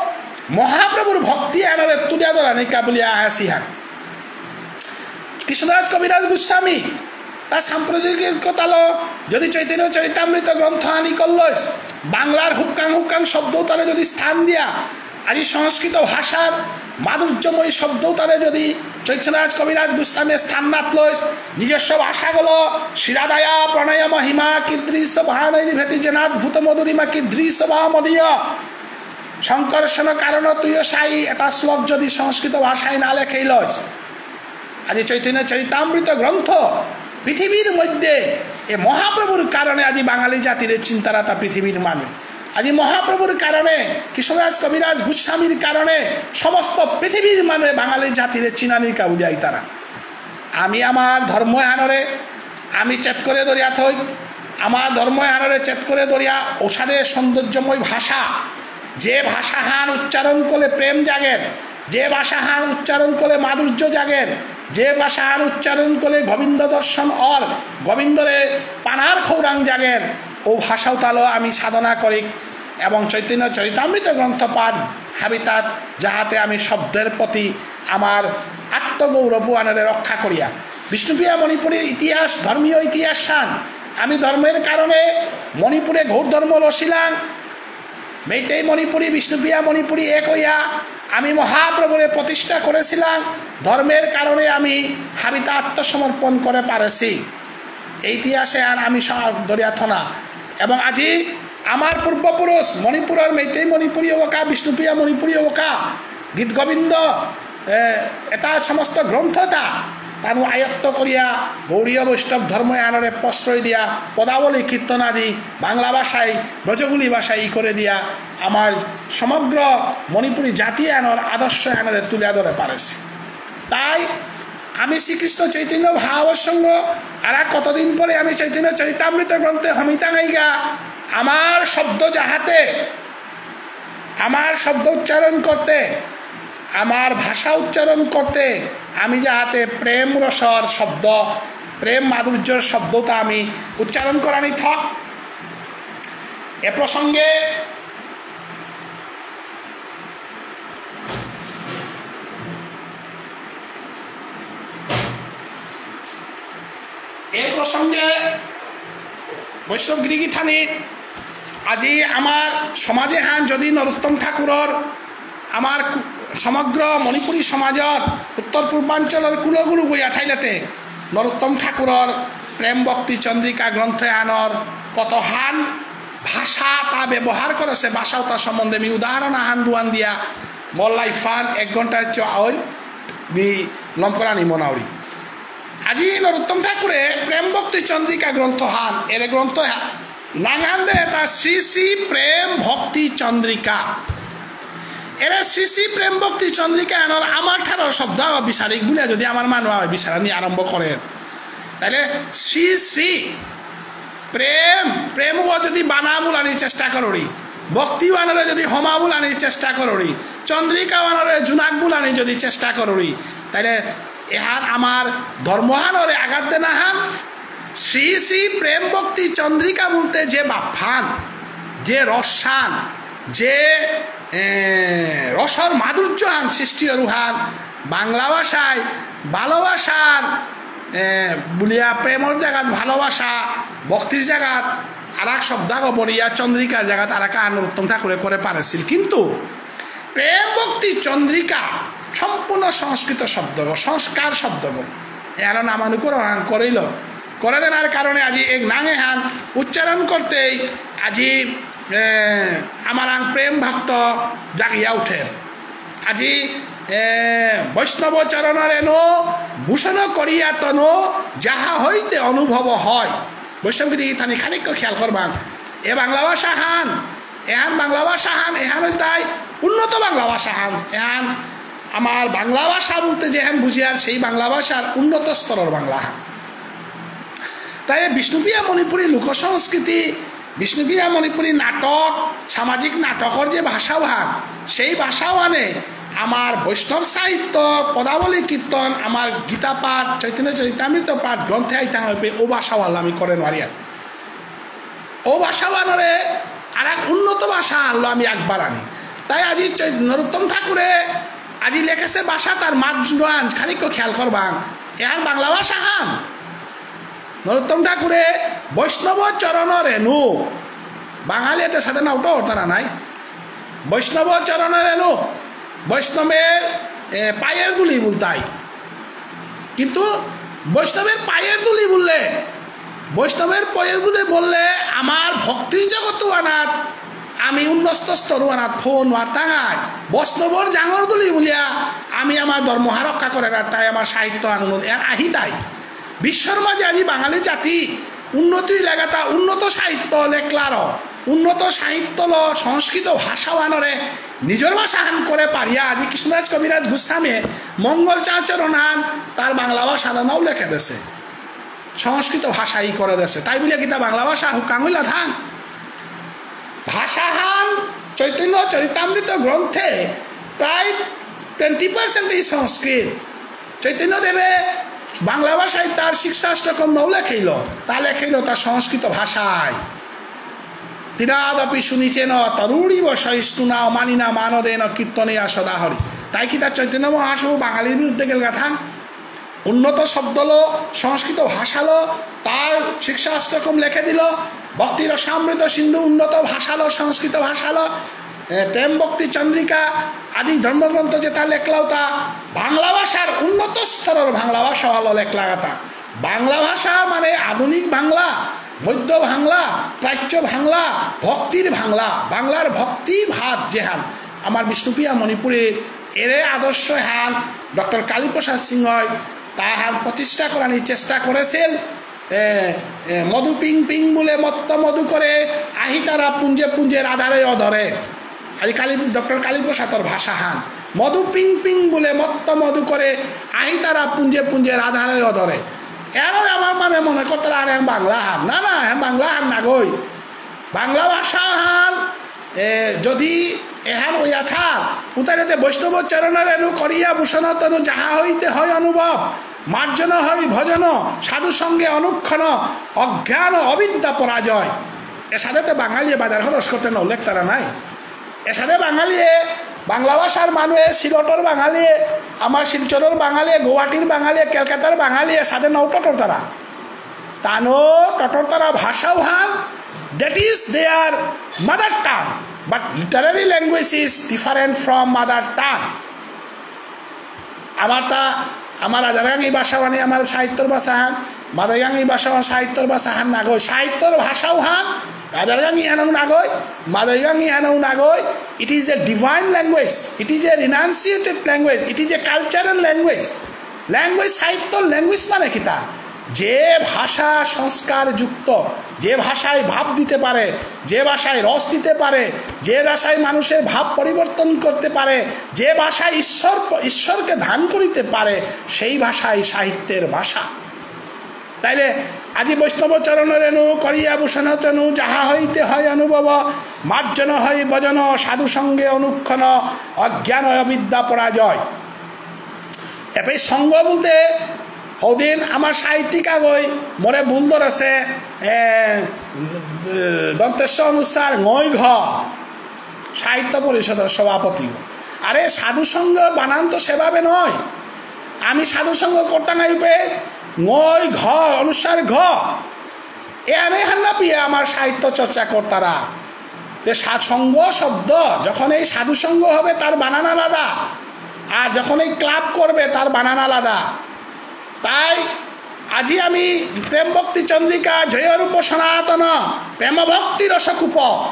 মহাপ্রভুর ভক্তি আনরে তুলিয়া ধরানি কা বুলিয়া আহাসি হান। কৃষ্ণদাস কবিরাজ গোস্বামী, তা সাম্প্রদায়িকতালো যদি চৈতন্য চরিতামৃত গ্রন্থ আনি করলইস, বাংলার হুক্কাং হুক্কাং শব্দ তারে যদি স্থান দিয়া, আজি সংস্কৃত ভাষার মাধুর্যময় শব্দ তারে যদি চৈতন্যরাজ কবিরাজ গোস্বামী স্থান নাত লইস, নিজস্ব ভাষাগুলো শিরাদায়া প্রণয় মহিমা কীদৃশ ভানৈর্ভেতি যেনাদ্ভুত মধুরিমা কীদৃশ বা মদীয় সংকর্ষণ কারণ তুই সাই এটা শ্লোক যদি সংস্কৃত ভাষায় না লেখেই লইস, আজি চৈতন্য চরিতামৃত গ্রন্থ পৃথিবীর মধ্যে এ মহাপ্রভুর কারণে আজি বাঙালি জাতির চিন্তারাতা পৃথিবীর মানুষ। আজি মহাপ্রভুর কারণে, কৃষ্ণদাস কবিরাজ গোস্বামীর কারণে সমস্ত পৃথিবীর মানুষ বাঙালি জাতির চিনানি কাউলিয়াই তারা। আমি আমার ধর্ম এহানরে আমি চেত করে ধরিয়া থই, আমার ধর্ম এহানরে চেত করে ধরিয়া ওসাদে সৌন্দর্যময় ভাষা, যে ভাষাহান উচ্চারণ করলে প্রেম জাগের, যে ভাষাহান উচ্চারণ করলে মাধুর্য জাগের, যে ভাষাহান উচ্চারণ করলে গোবিন্দ দর্শন অর, গোবিন্দরে পানার খৌরাং জাগের, ও ভাষাও তালো আমি সাধনা করি এবং চৈতন্য চরিতামৃত গ্রন্থ পাঠ হাবিতাত, যাহাতে আমি শব্দের প্রতি আমার আত্মগৌরব আনরে রক্ষা করিয়া। বিষ্ণুপ্রিয়া মণিপুরীর ইতিহাস, ধর্মীয় ইতিহাস সান, আমি ধর্মের কারণে মণিপুরে ঘোর ধর্ম লসিলাং, মেইতেই মণিপুরী, বিষ্ণুপ্রিয়া মণিপুরী এক হইয়া আমি মহাপ্রভুরে প্রতিষ্ঠা করেছিলাম। ধর্মের কারণে আমি হাবিতা আত্মসমর্পণ করে পারেছি। এই ইতিহাসে আর আমি সা-, দরিয়া থনা। এবং আজি আমার পূর্বপুরুষ মণিপুরের মেইতেই মণিপুরী হবকা, বিষ্ণুপ্রিয়া মণিপুরী হবকা, গীত গোবিন্দ, এ, এটা সমস্ত গ্রন্থ এটা তানু আয়ত্ত করিয়া গৌড়ীয় বৈষ্ণব ধর্ম এহানরে প্রশ্রয় দিয়া পদাবলী কীর্তন আদি বাংলা ভাষায়, ব্রজগুলি ভাষায় ই করে দিয়া আমার সমগ্র মণিপুরী জাতি এহানর আদর্শ এহানরে তুলিয়া ধরে পারেসি। তাই আমি শ্রীকৃষ্ণ চৈতন্য ভাব সংঘ, আর কতদিন পরে আমি চৈতন্য চরিতামৃত গ্রন্থে হমিতাঙাইগা, আমার শব্দ যাহাতে, আমার শব্দ উচ্চারণ করতে, আমার ভাষা উচ্চারণ করতে, আমি যাহাতে প্রেম রসর শব্দ, প্রেম মাধুর্যর শব্দটা আমি উচ্চারণ করানি থক। এ প্রসঙ্গে এ প্রসঙ্গে বৈষ্ণব গিরিগিথানি আজি আমার সমাজে হান যদি নরোত্তম ঠাকুরর আমার কু-, সমগ্র মণিপুরী সমাজর উত্তর পূর্বাঞ্চলর কুলগুরু গইয়া থাইলেতে নরোত্তম ঠাকুরর প্রেম ভক্তি চন্দ্রিকা গ্রন্থ এহানর কতহান ভাষা তা ব্যবহার করেসে, ভাষাও তার সম্বন্ধে আমি উদাহরণ আহান দুয়ান দিয়া মোর লাইফান এক ঘন্টার চ আউল মি লমকরানি মনাউরি। আজি নরোত্তম ঠাকুরে প্রেম ভক্তি চন্দ্রিকা গ্রন্থ হান, এরে গ্রন্থ হা-, নাঙহান দে তা শ্রী শ্রী প্রেম ভক্তি চন্দ্রিকা। এরে শ্রী শ্রী প্রেম ভক্তি চন্দ্রিকা এহানর আমার ঠারর শব্দ আগ বিচারিক বুলিয়া যদি আমার মানু আগ বিচারানি আরম্ভ করে, তাহলে শ্রী শ্রী প্রেম, প্রেম ও যদি বানা বুলানি চেষ্টা করুরি, ভক্তি বানারে যদি হমা বুলানি চেষ্টা করুরি, চন্দ্রিকা বানারে জুনাক বুলানি যদি চেষ্টা করুরি, তাহলে এহান আমার ধর্মহানরে আঘাত দেনা হান। শ্রী শ্রী প্রেম ভক্তি চন্দ্রিকা বলতে যে বাফহান, যে রসহান, যে, এ, রসর মাধুর্যহান সৃষ্টি অরুহান, বাংলা ভাষায় ভালোবাসার, এ, বুলিয়া প্রেমর জাগাত ভালোবাসা, ভক্তির জাগাত আর এক শব্দ আগ বলিয়া চন্দ্রিকার জাগাত আর এক আহান নরোত্তম ঠাকুরে করে পারেসিল। কিন্তু প্রেম ভক্তি চন্দ্রিকা সম্পূর্ণ সংস্কৃত শব্দগ, সংস্কার শব্দগ। এহান নামানুকরণ করিল। করে দেনার কারণে আজি এক নাঙ এহান উচ্চারণ করতেই আজি, এ, আমার আং প্রেম ভক্ত জাগিয়া উঠে। আজি, এ, বৈষ্ণব চরণ রেণু ভূষণ করিয়া তনু যাহা হইতে অনুভব হয়। বৈষ্ণব গীতি গীতানি খানিক খেয়াল করবান। এ বাংলা ভাষা হান, এহান বাংলা ভাষা হান, এহান তাই উন্নত বাংলা ভাষা হান, এহান আমার বাংলা ভাষা বলতে যেহান বুঝিয়ার সেই বাংলা ভাষার উন্নত স্তরর বাংলা হান। তাই বিষ্ণুপ্রিয়া মণিপুরী লোকসংস্কৃতি, বিষ্ণুপ্রিয়া মণিপুরী নাটক, সামাজিক নাটকর যে ভাষাহান, সেই ভাষাহানে আমার বৈষ্ণব সাহিত্য, পদাবলী কীর্তন, আমার গীতা পাঠ, চৈতন্য চরিতামৃত পাঠ গ্রন্থে আইতাং হইবে, ও ভাষাহান আমি করে নোয়ারিয়ার। ও ভাষাহানরে আর এক উন্নত ভাষা আনলো আমি একবার আনি। তাই আজি চৈ-, নরোত্তম ঠাকুরে আজি লেখেছে ভাষা তার মাত জুড়ান, খানিক খেয়াল করবাং। এহান বাংলা ভাষা হান। নরোত্তম ঠাকুরে বৈষ্ণব চরণ রেণু, বাঙালি এতে সাথে না উঠো তারা নাই। বৈষ্ণব চরণ রেণু, বৈষ্ণবের, এ, পায়ের ধুলি বলতাই। কিন্তু বৈষ্ণবের পায়ের ধুলি বললে, বৈষ্ণবের পায়ের ধুলি বললে আমার ভক্তির জগত আনাত, আমি উন্নত স্তর আনাত ফোন আর তাঙায় বৈষ্ণবর জাঙর ধুলি বলিয়া আমি আমার ধর্মহা রক্ষা করে আর তাই আমার সাহিত্য আনন্দ এর আহিতাই। বিশ্বর মাঝে আজি বাঙালি জাতি উন্নতি লাগাতা উন্নত সাহিত্য লেখলার, উন্নত সাহিত্য ল সংস্কৃত ভাষাহানরে নিজর ভাষাহান করে পারিয়া আজি কৃষ্ণদাস কবিরাজ গোস্বামী মঙ্গল চাচরণহান তার বাংলা ভাষা নাও লেখে দেসে, সংস্কৃত ভাষাই করে দেসে। তাই বুলিয়া কিতা বাংলা ভাষা হুকাং হইলা থাং? ভাষাহান চৈতন্য চরিতামৃত গ্রন্থে প্রায় টোয়েন্টি পার্সেন্ট ইজ সংস্কৃত। চৈতন্যদেবে বাংলা ভাষায় তার শিক্ষাষ্টকম নাও লেখাইল, তা লেখাইল তার সংস্কৃত ভাষায়। তিরাদপি সুনিচেন তরুণীব সহিষ্ণুনা মানিনা মানদেন কীর্তনেয়া সদা হরি। তাই কি তার চৈতন্য মহাপ্রভু বাঙালির বিরুদ্ধে গেল গাথা? উন্নত শব্দলো, সংস্কৃত ভাষালো, তার শিক্ষাষ্টকম লেখে দিল, ভক্তি রসামৃত সিন্ধু উন্নত ভাষালো, সংস্কৃত ভাষালো, এ, প্রেম ভক্তি চন্দ্রিকা আদি ধর্মগ্রন্থ যেটা লেখলাও তা বাংলা ভাষার উন্নত স্তরের বাংলা ভাষা ভালো লেখলাগাতা। বাংলা ভাষা মানে আধুনিক বাংলা, মধ্য বাংলা, প্রাচ্য বাংলা, ভক্তির বাংলা, বাংলার ভক্তি ভাব যেহান আমার বিষ্ণুপ্রিয়া মণিপুরীর এরে আদর্শ হান ডক্টর কালীপ্রসাদ সিংহই তাহার প্রতিষ্ঠা করানি চেষ্টা করেছিল। এ, এ, মধু পিং পিং বুলে মত্ত মধু করে, আহিতারা পুঞ্জে পুঞ্জে রাধারে অধরে। আজি কালী, ডক্টর কালীপ্রসাদর ভাষা হান, মধু পিং পিং বুলে মত্ত মধু করে, আহিতারা পুঞ্জে পুঞ্জে রাধারে অধরে। এর আমার মানে মনে করতে আরে বাংলা হান, না, না, হ্যাঁ, বাংলা হান না গই। বাংলা ভাষা হান, এ, যদি এহান ওয়া থার, উতারেতে বৈষ্ণব চরণ রেণু করিয়া ভূষণ তনু যাহা হইতে হয় অনুভব, মার্জন হয় ভজন, সাধু সঙ্গে অনুক্ষণ, অজ্ঞান অবিদ্যা পরাজয়। এসাদেতে বাঙালিয়ে বাজার খরচ করতে না উল্লেখ তারা নাই। এসাদে বাঙালিয়ে, বাংলা ভাষার মানুষে, সিলটর বাঙালিয়ে, আমার শিলচরর বাঙালিয়ে, গুয়াহাটির বাঙালিয়ে, কলকাতার বাঙালিয়ে, এসাদে নৌটটর তারা। তানো টটরতারা ভাষাও হান, that is their mother tongue, but literary language is different from mother tongue. আমার তা, আমার রাজারগাঙি ভাষা মানে আমার সাহিত্যর ভাষা হান, মাদইগাঙি ভাষা আমার সাহিত্যর ভাষা হান নাগই, সাহিত্যর ভাষাও হান, রাজারগাঙি হানও নাগই, মাদইগাঙি হানও নাগই, it is a divine language, it is a renunciated language, it is a cultural language. Language, সাহিত্য, ল্যাঙ্গুয়েজ মানে কিতা? যে ভাষা সংস্কারযুক্ত, যে ভাষায় ভাব দিতে পারে, যে ভাষায় রস দিতে পারে, যে ভাষায় মানুষের ভাব পরিবর্তন করতে পারে, যে ভাষায় ঈশ্বর, ঈশ্বরকে দান করিতে পারে, সেই ভাষাই সাহিত্যের ভাষা। তাইলে আজি বৈষ্ণব চরণ রেণু করিয়া ভূষণ তনু যাহা হইতে হয় অনুভব, মার্জন হয় ভজন সাধু সঙ্গে অনুক্ষণ, অজ্ঞান অবিদ্যা পরাজয়। এপে সঙ্গ বলতে হদিন আমার সাহিত্যিক আগই মোরে ভুল ধরেছে, এ, দন্ত্য স অনুসার ঙই ঘ, সাহিত্য পরিষদের সভাপতি। আরে সাধু সঙ্গ বানান তো সেভাবে নয়। আমি সাধু সঙ্গ করতাম আইপে ঙই ঘ অনুসার ঘ। এ আনে হান্না পিয়া আমার সাহিত্য চর্চা করতারা। যে সা-, সঙ্গ শব্দ যখন এই সাধু সঙ্গ হবে, তার বানান আলাদা, আর যখন এই ক্লাব করবে, তার বানান আলাদা। তাই আজি আমি প্রেম ভক্তি চন্দ্রিকা, জয় রূপ সনাতন, প্রেম ভক্তি রসকূপ,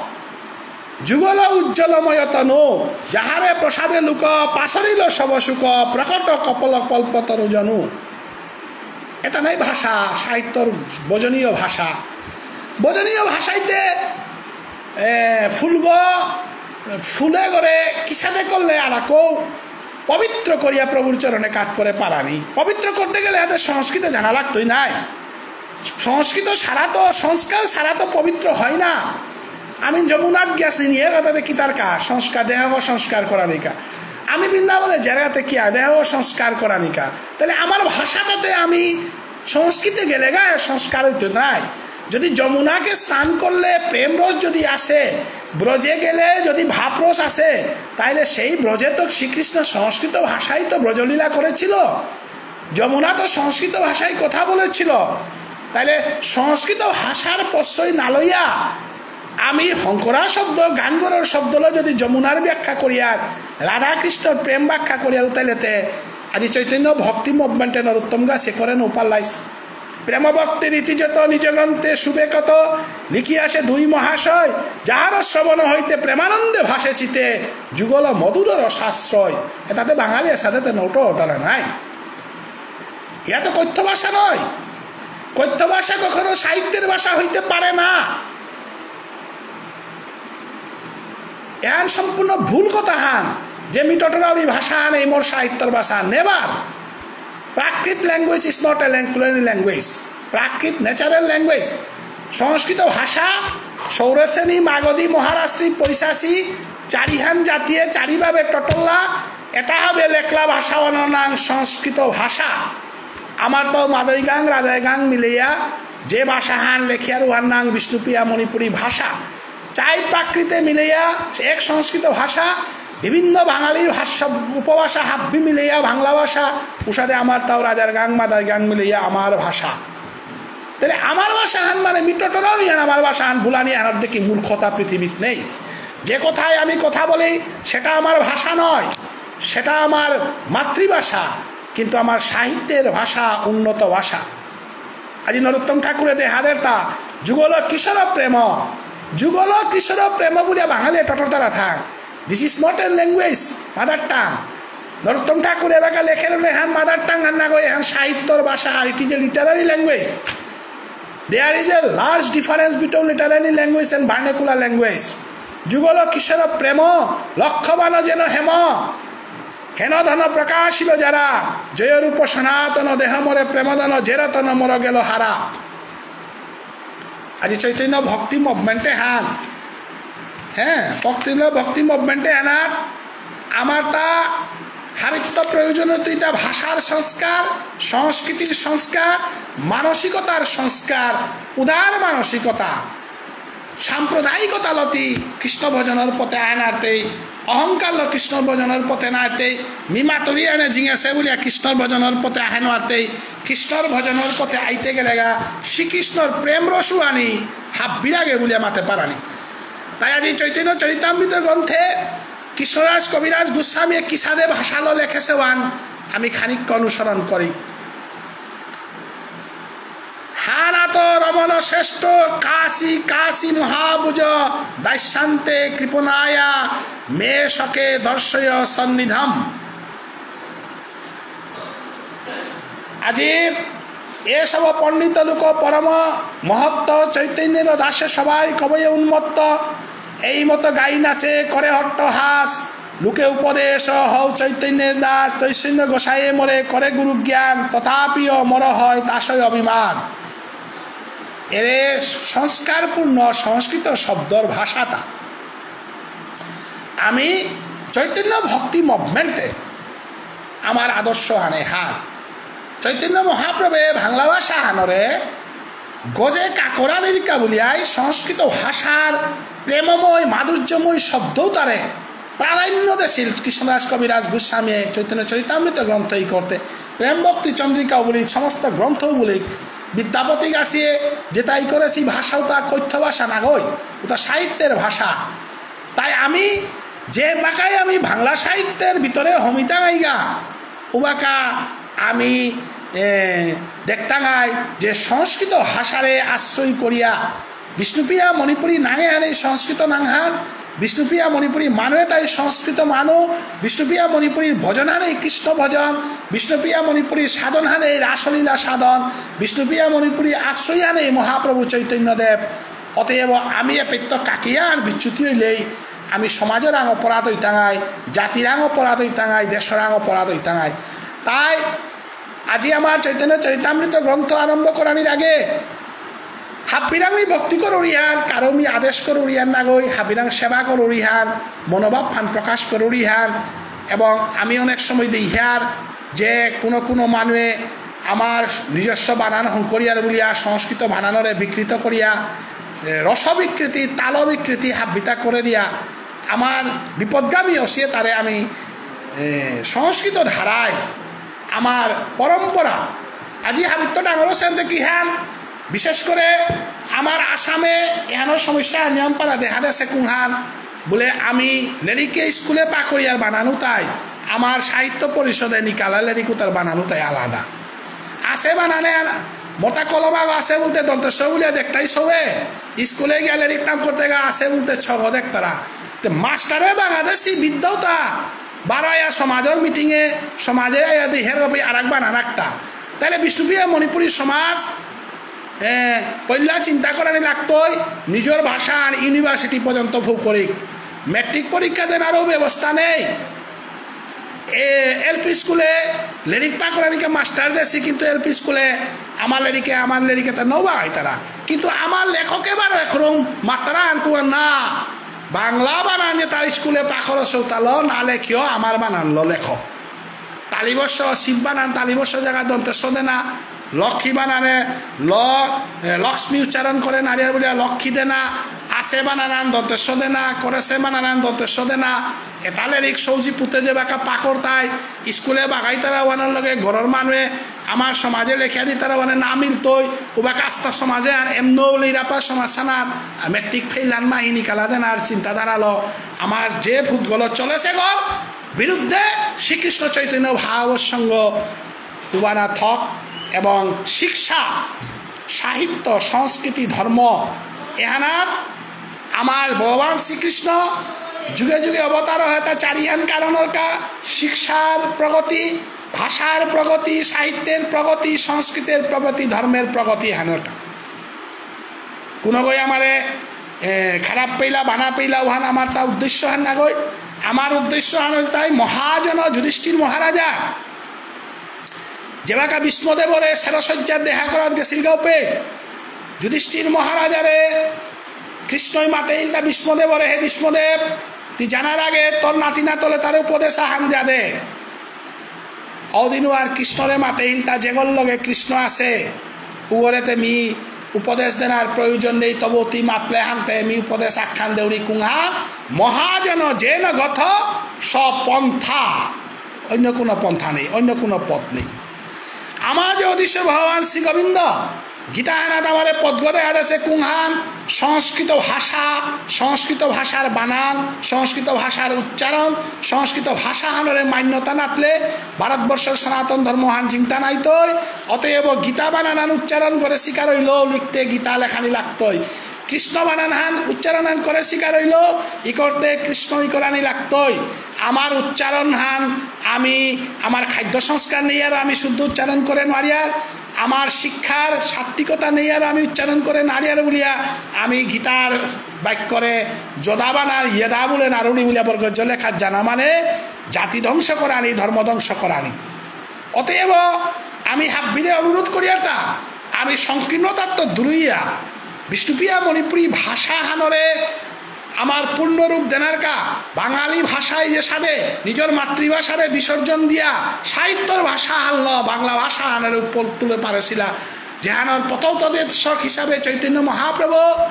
যুগল উজ্জ্বলময় তনু, যাহারে প্রসাদে লোক পাশরিল সব সুখ, প্রকট কপল কল্পতরু জনু। এটা নাই ভাষা, সাহিত্যর ভজনীয় ভাষা। ভজনীয় ভাষাইতে, এ, ফুলগ, ফুলে করে কিসাদে করলে আর কেউ পবিত্র করিয়া প্রভুর চরণে কাত করে পারানি। পবিত্র করতে গেলে এতে সংস্কৃত জানা লাগতই নাই। সংস্কৃত ছাড়া তো, সংস্কার ছাড়া তো পবিত্র হয় না। আমি যমুনাত গেছি নিয়ে কথা দেখি তার কা সংস্কার, দেহ সংস্কার করানিকা। আমি বৃন্দাবনে জেরাতে কিয়া দেহ সংস্কার করানিকা। তাহলে আমার ভাষাটাতে আমি সংস্কৃতে গেলে গায়ে সংস্কার হইতে নাই। যদি যমুনাকে স্নান করলে প্রেম রস যদি আসে, ব্রজে গেলে যদি ভাবরস আসে, তাহলে সেই ব্রজে তো শ্রীকৃষ্ণ সংস্কৃত ভাষায় তো ব্রজলীলা করেছিল। যমুনা তো সংস্কৃত ভাষায় কথা বলেছিল। তাহলে সংস্কৃত ভাষার প্রশ্রয় না লইয়া আমি হংকরা শব্দ, গাঙ্গরর শব্দলো যদি যমুনার ব্যাখ্যা করিয়ার, রাধাকৃষ্ণর প্রেম ব্যাখ্যা করিয়ার উতাইলেতে, আজি চৈতন্য ভক্তি মুভমেন্টে নরোত্তম গাছে করেন উপাল্লাইস। প্রেম ভক্তি রীতি যত নিজ গ্রন্থে সুবে কত লিখিয়াছে দুই মহাশয়, যাহার শ্রবণ হইতে প্রেমানন্দে ভাসে চিতে, যুগল মধুর রসাশ্রয়। এটাতে বাঙালি এসাদেতে নোটো তারা নাই। ইয়া তো কথ্য ভাষা নয়। কথ্য ভাষা কখনো সাহিত্যের ভাষা হইতে পারে না। এহান সম্পূর্ণ ভুল কথা হান যে মি টটরাউরি ভাষা হান এই মোর সাহিত্যর ভাষা। Never। প্রাকৃত language is not a lang-, colonial language। Prakrit natural language। সংস্কৃত ভাষা সৌরসেনী, মাগধী, মহারাষ্ট্রী, পৈশাচী, চারিহান জাতিয়ে চারিভাবে টটল্লা, এটা হবে লেখলা ভাষা অন্য নাং সংস্কৃত ভাষা। আমার তো মাদইগাং, রাজাইগাং মিলিয়া যে ভাষা হান লেখিয়ার উহার নাং বিষ্ণুপ্রিয়া মণিপুরী ভাষা। চাই প্রাকৃতে মিলিয়া এক সংস্কৃত ভাষা, বিভিন্ন বাঙালির ভাষা, উপভাষা হাব্বি মিলিয়া বাংলা ভাষা, উষাদে আমার তাও রাজার গাং, মাদার গাং মিলিয়া আমার ভাষা। তাহলে আমার ভাষা হান মানে মিটটরাও নিয়ে আমার ভাষা হান ভুলানি হান দেখি মূর্খতা পৃথিবীত নেই। যে কথায় আমি কথা বলি সেটা আমার ভাষা নয়, সেটা আমার মাতৃভাষা, কিন্তু আমার সাহিত্যের ভাষা, উন্নত ভাষা। আজি নরোত্তম ঠাকুরে দেহাদেরতা যুগল কিশোর প্রেম, যুগল কিশোর প্রেম বুলিয়া বাঙালি টটর তারা থাক। This is not a language, mother tongue। নরোত্তম ঠাকুর এবাকা লেখের লেহান mother tongue হান নাগো, এহান সাহিত্যর ভাষা, আর it is a literary language. There is a large difference between literary language and vernacular language. যুগল কিশোর প্রেম, লক্ষ্যবান যেন হেম, হেন ধন প্রকাশিল যারা, জয় রূপ সনাতন দেহ মোরে প্রেমধন, যে রতন মোর গেল হারা। আজি চৈতন্য ভক্তি মুভমেন্টে হান, হ্যাঁ, ভক্তি ল-, ভক্তি মুভমেন্টে হানাত আমার তা হাবিত্ত প্রয়োজন হইতে ইতা ভাষার সংস্কার, সংস্কৃতির সংস্কার, মানসিকতার সংস্কার, উদার মানসিকতা, সাম্প্রদায়িকতা লতি কৃষ্ণ ভজনর পথে আহে নারতেই, অহংকার ল কৃষ্ণ ভজনর পথে নারতেই, মিমাতুরি আনে জিঙেসে বুলিয়া কৃষ্ণ ভজনর পথে আহে নারতেই, কৃষ্ণর ভজনর পথে আইতে গেলেগা শ্রীকৃষ্ণর প্রেম রসুয়ানি হাব্বিরাগে বুলিয়া মাতে পারানি। তাই আজি চৈতন্য চরিতামৃত গ্রন্থে কৃষ্ণরাজ কবিরাজ গোস্বামী কিসাদে ভাষালো লেখেসে ওয়ান আমি খানিক অনুসরণ করি। হানাত রমণ শ্রেষ্ঠ কাশী কাশী মহাভুজ দাস্যান্তে কৃপণায়া মে সকে দর্শয় সন্নিধম। আজি এসব পণ্ডিত লোক পরম মহত্ত চৈতন্যের দাসে সবাই কবয়ে উন্মত্ত। এই মতো গাই নাচে করে হট্টহাস। লোকে উপদেশ হও চৈতন্যের দাস, চৈতন্য গোসাইয়ে মোরে করে গুরু জ্ঞান, তথাপিও মোর হয় তাশয় অভিমান। এরে সংস্কারপূর্ণ সংস্কৃত শব্দর ভাষাটা। আমি চৈতন্য ভক্তি মুভমেন্টে আমার আদর্শ হানে হান। চৈতন্য মহাপ্রভুয়ে বাংলা ভাষা হানরে গজে কাকরা লিরিকা বুলিয়াই সংস্কৃত ভাষার প্রেমময় মাধুর্যময় শব্দ তারে প্রাধান্য দেছিল কৃষ্ণদাস কবিরাজ গোস্বামী চৈতন্য চরিতামৃত গ্রন্থ এই করতে প্রেম ভক্তি চন্দ্রিকা বুলি সমস্ত গ্রন্থ বুলি বিদ্যাপতি গাছিয়ে যেতাই করেছি ভাষা উতা কথ্য ভাষা নাগই, উতা সাহিত্যের ভাষা। তাই আমি যে বাকাই আমি বাংলা সাহিত্যের ভিতরে হমিতাঙাইগা, উবাকা আমি, এ, দেখতাঙাই যে সংস্কৃত ভাষারে আশ্রয় করিয়া বিষ্ণুপ্রিয়া মণিপুরী নাঙে হানে সংস্কৃত নাঙহান, বিষ্ণুপ্রিয়া মণিপুরী মানুয়ে তাই সংস্কৃত মানু, বিষ্ণুপ্রিয়া মণিপুরীর ভজন হানে কৃষ্ণ ভজন, বিষ্ণুপ্রিয়া মণিপুরীর সাধন হানে রাসলীলা সাধন, বিষ্ণুপ্রিয়া মণিপুরী আশ্রয় হানে মহাপ্রভু চৈতন্যদেব। অতএব আমি এপেত্ত কাকিয়ান বিচ্যুতি হইলেই আমি সমাজর আঙ অপরাধ হইতাঙাই, জাতির আঙ অপরাধ হইতাঙাই, দেশর আঙ অপরাধ হইতাঙাই। তাই আজি আমার চৈতন্য চরিতামৃত গ্রন্থ আরম্ভ করানির আগে হাবিরাং মি ভক্তি করুরিহান, কারো মি আদেশ করুরিহান নাগই, হাবিরাং সেবা করুরিহান, মনোভাব ফান প্রকাশ করুরিহান। এবং আমি অনেক সময় দেখিয়ার যে কোনো কোনো মানুয়ে আমার নিজস্ব বানান হংকরিয়ার বুলিয়া সংস্কৃত বানানরে বিকৃত করিয়া, এ, রস বিকৃতি, তাল বিকৃতি হাব্বিতা করে দিয়া আমার বিপদগামী অসিয়ে তারে আমি, এ, সংস্কৃত ধারায় আমার পরম্পরা আজি হাবিত্ত ডাঙর সেন্তে কিহান, বিশেষ করে আমার আসামে এহানোর সমস্যা নিয়ম পারা দেখা দেছে কুংহান, বুলে আমি লেরিকে স্কুলে পাকরিয়ার বানানো তাই, আমার সাহিত্য পরিষদে নিকালা লেরিক উতার বানানো তাই আলাদা। আছে বানানে আর মোটা কলম আগ আছে বলতে দন্ত্য স বুলিয়া দেখতাই সবে, স্কুলে গিয়া লেরিক নাম করতে গা আছে বলতে ছগ দেখতারা। তে মাস্টারে বাংলাদেশি বিদ্যাও তা বারো আয়া সমাজর মিটিংয়ে, সমাজে আয়া দি হের গপি আর এক বানান রাখতা। তাহলে বিষ্ণুপ্রিয়া মণিপুরী সমাজ, এ, পইলা চিন্তা করানি লাগতই, নিজর ভাষা আর ইউনিভার্সিটি পর্যন্ত ভোগ করিক। মেট্রিক পরীক্ষা দেনারও ব্যবস্থা নেই। এ, এলপি স্কুলে লেরিক পাকরানিকে মাস্টার দেসি, কিন্তু এলপি স্কুলে আমার লেরিকে, আমার লেরিকে তা নবা আইতারা। কিন্তু আমার লেখকে বারো এখন মাত্রা আনকুয়া না। বাংলা বানান যে তার স্কুলে পাখর সৌতালো না লেখিও, আমার বানানলো লেখো। তালিবস্য, শিব বানান, তালিবস্য জায়গা দন্ত্য স দেনা, লক্ষ্মী বানানে ল, এ, লক্ষ্মী উচ্চারণ করে নারিয়ার বুলিয়া লক্ষ্মী দেনা, আছে বানান দন্ত্য স দেনা, করেছে বানান দন্ত্য স দেনা, এতা লেরিক সৌজি পুতে যে বাকা পাকর তাই, স্কুলে বাগাই তারা ওয়ানোর লগে ঘরর মানুয়ে আমার সমাজে লেখিয়া দি তারা ওয়ানে না মিলতই, উবাকা আস্তা সমাজে আর এমনও লেইরাপা সমাজ সানাত, মেট্রিক ফেইলান মাহিনী কালা দেনার চিন্তাধারালো, আমার যে ভূতগুলো চলেছে ঘর, বিরুদ্ধে শ্রীকৃষ্ণ চৈতন্য ভাব সংঘ উবানা থক এবং শিক্ষা, সাহিত্য, সংস্কৃতি, ধর্ম এহানাত আমার ভগবান শ্রীকৃষ্ণ যুগে যুগে অবতার হয়তা চারিহান কারণর কা, শিক্ষার প্রগতি, ভাষার প্রগতি, সাহিত্যের প্রগতি, সংস্কৃতির প্রগতি, ধর্মের প্রগতি হানর কা। কোনো গই আমারে, এ, খারাপ পেইলা, বানা পেইলা, ওহান আমার তা উদ্দেশ্য হান না গই। আমার উদ্দেশ্য হান হইল তাই মহাজন যুধিষ্ঠির মহারাজা যেবাকা ভীষ্মদেবরে সেরসজ্জার দেহা করাত গেছিল গাউপে, যুধিষ্ঠির মহারাজারে কৃষ্ণই মাতেইল তা ভীষ্মদেবরে, "হে ভীষ্মদেব, তুই জানার আগে তোর নাতি নাতলে তারে উপদেশ আহান দিয়া দে।" অদিনু আর কৃষ্ণরে মাতেইল তা যেগর লগে কৃষ্ণ আছে, উগরেতে মি উপদেশ দেনার প্রয়োজন নেই, তবু তুই মাতলে হানতে মি উপদেশ আখ্যান দেউরি কুংহা, মহাজন যেন গথ স পন্থা। অন্য কোনো পন্থা নেই, অন্য কোনো পথ নেই। আমার যে অদৃশ্য ভগবান শ্রী গোবিন্দ গীতা হানাত আমারে পথগ দেহা দেসে কুংহান, সংস্কৃত ভাষা, সংস্কৃত ভাষার বানান, সংস্কৃত ভাষার উচ্চারণ, সংস্কৃত ভাষা হানরে মান্যতা নাতলে ভারতবর্ষর সনাতন ধর্ম হান জিংতা নাইতই। অতএব গীতা বানান হান উচ্চারণ করে শিকার হইল, লিখতে গীতা লেখানি লাগতই। কৃষ্ণ বানান হান উচ্চারণ হান করে শিকার হইল, ই করতে কৃষ্ণ ই করানি লাগতই। আমার উচ্চারণ হান, আমি আমার খাদ্য সংস্কার নেই আর আমি শুদ্ধ উচ্চারণ করে নারিয়ার, আমার শিক্ষার সাত্ত্বিকতা নেই আর আমি উচ্চারণ করে নারিয়ার বলিয়া আমি গীতার বাক্যরে যদা বানান ইয়েদা বলে নারুড়ি বলিয়া বর্গজ লেখা জানা মানে জাতি ধ্বংস করানি, ধর্ম ধ্বংস করানি। অতএব আমি হাব্বিরে অনুরোধ করিয়ার তা, আমি সংকীর্ণতাত্ত দূরইয়া বিষ্ণুপ্রিয়া মণিপুরী ভাষা হানরে আমার পূর্ণরূপ দেনারকা, বাঙালি ভাষায় যে সাদে নিজের মাতৃভাষারে বিসর্জন দিয়া সাহিত্যর ভাষা হানল, বাংলা ভাষা হানরে উপর তুলে পারেছিলা, যেহানর পথোপদেশক হিসাবে চৈতন্য মহাপ্রভু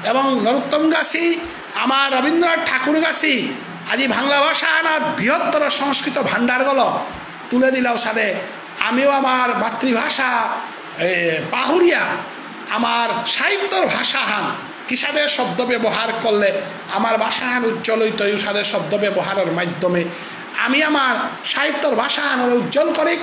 এবং নরোত্তম গাছি, আমার রবীন্দ্রনাথ ঠাকুর গাছি, আজি বাংলা ভাষা হানাত বৃহত্তর সংস্কৃত ভাণ্ডার গল তুলে দিলাও সাদে, আমিও আমার মাতৃভাষা, এ, পাহুরিয়া আমার সাহিত্যর ভাষা হান কিসাদে শব্দ ব্যবহার করলে আমার ভাষা হান উজ্জ্বল হইতই, উসাদে শব্দ ব্যবহারের মাধ্যমে আমি আমার সাহিত্যর ভাষা হানরে উজ্জ্বল করি।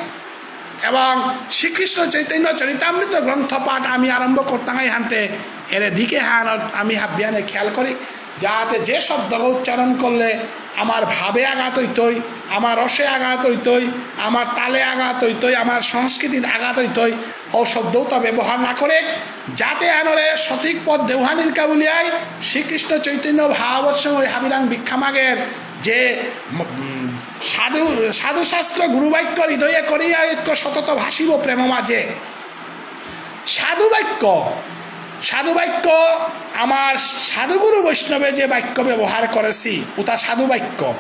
এবং শ্রীকৃষ্ণ চৈতন্য চরিতামৃত গ্রন্থ পাঠ আমি আরম্ভ করতাম এই হানতে, এর দিকে হান আমি হাবিয়ানে খেয়াল করি, যাতে যে শব্দ উচ্চারণ করলে আমার ভাবে আঘাত হইতই, আমার রসে আঘাত হইতই, আমার তালে আঘাত হইতই, আমার সংস্কৃতির আঘাত হইতই, ও শব্দও তা ব্যবহার না করে, যাতে আনরে সঠিক পথ দেওহানির কাবুলিয়াই শ্রীকৃষ্ণ চৈতন্য ভাগবত সংঘ হাবিরাং ভিক্ষা মাগের যে, উম, সাধু, সাধু শাস্ত্র গুরু বাক্য হৃদয়ে করিয়া ঐক্য সতত ভাসিব প্রেম মাঝে। সাধু বাক্য, সাধু বাক্য আমার সাধুগুরু বৈষ্ণবে যে বাক্য ব্যবহার করেছি, ওটা সাধু বাক্য।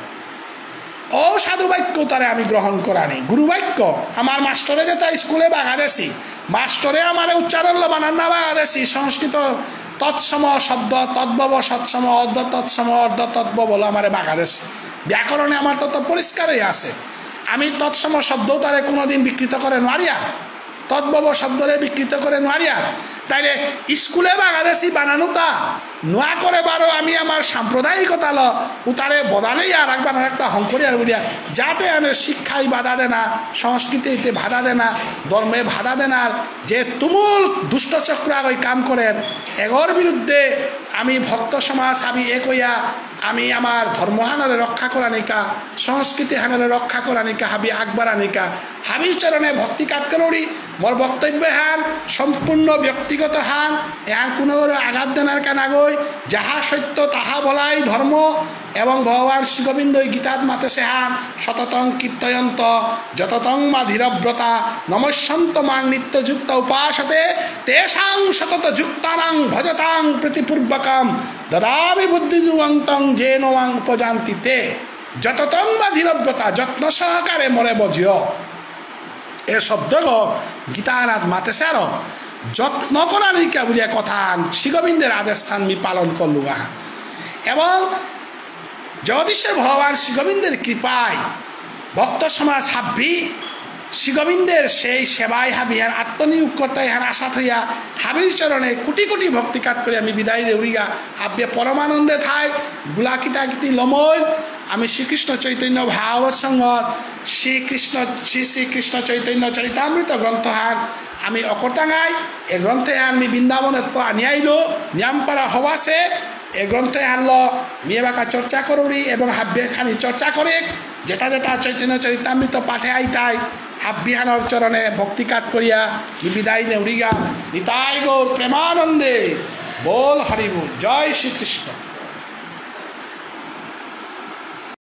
ও সাধু বাক্য তারে আমি গ্রহণ করানি। গুরু বাক্য, আমার মাস্টরে যেটা স্কুলে বাগাদেছি, মাস্টরে আমারে উচ্চারণ লো বানান না বাগাদেছি, সংস্কৃত তৎসম শব্দ তদ্ভব, সৎসম অর্ধ তৎসম অর্ধ তদ্ভব হলো আমারে বাগাদেছি। ব্যাকরণে আমার তত পরিষ্কারই আছে। আমি তৎসম শব্দ তারে কোনোদিন বিকৃত করে নোয়ারিয়া, তদ্ভব শব্দরে বিকৃত করে নোয়ারিয়া। তাইলে স্কুলে বাগাদেছি বানানোটা নোয়া করে বারো আমি আমার সাম্প্রদায়িকতা ল উতারে বদালে আর এক বানান একটা হংকরিয়ার বুলিয়া, যাতে আমি শিক্ষায় বাধা দেনা, সংস্কৃতিতে বাধা দেনা, ধর্মে বাধা দেনার যে তুমুল দুষ্ট চক্র আগই কাম করের, এগর বিরুদ্ধে আমি ভক্ত সমাজ আমি এক হইয়া আমি আমার ধর্মহানরে রক্ষা করানিকা, সংস্কৃতি হানরে রক্ষা করানিকা, হাবি আকবরানিকা, হাবির চরণে ভক্তি কাত করুরি। মোর বক্তব্য হান সম্পূর্ণ ব্যক্তিগত হান, এহান কোনো আঘাত দেনার কানাগই, যাহা সত্য তাহা বলাই ধর্ম এবং ভগবান শ্রী গোবিন্দ গীতাত মাতেছে হান, "সততং কীর্তয়ন্ত যততং মা ধীরব্রতা নমস্যন্ত মাং নিত্যযুক্ত উপাসতে তেষাং সতত যুক্তানাং ভজতাং প্রীতিপূর্বকম দদামি বুদ্ধিযুক্তং যেন মাং উপযান্তি তে।" যততং মা ধীরব্রতা, যত্ন সহকারে মোরে ভজিও। এ শব্দগ গীতারাত মাতেসার যত্ন করানিকা বুলিয়া কথা শ্রী গোবিন্দের আদেশ স্থান মি পালন করলুগা। এবং জগদীশ্বর ভগবান শ্রী গোবিন্দের কৃপায় ভক্ত সমাজ হাব্বি শ্রী গোবিন্দের সেই সেবায় হাবিহার আত্মনিয়োগ করতে হার আশা থইয়া হাবির চরণে কোটি কোটি ভক্তি কাত করে আমি বিদায় দেউরিগা। হাব্বে পরমানন্দে থাই, গুলাকিতা কিতি লমইল। আমি শ্রীকৃষ্ণ চৈতন্য ভাগবত সংঘর শ্রীকৃষ্ণ, শ্রী শ্রীকৃষ্ণ চৈতন্য চরিতামৃত গ্রন্থহান আমি অকরতাঙাই। এ গ্রন্থহান আমি বৃন্দাবনেত্ত আনিয়াইলো, নিয়ামপারা হবাসে। এ গ্রন্থ এহানলো মি এবাকা চর্চা করুরি এবং হাব্বি খানি চর্চা করিক, যেতা যেতা চৈতন্য চরিতামৃত পাঠে আইতাই, হাব্বিহানর চরণে ভক্তি কাত করিয়া মি বিদায় নেউরিগা। নিতাই গৌর প্রেমানন্দে। বল হরি বল। জয় শ্রীকৃষ্ণ।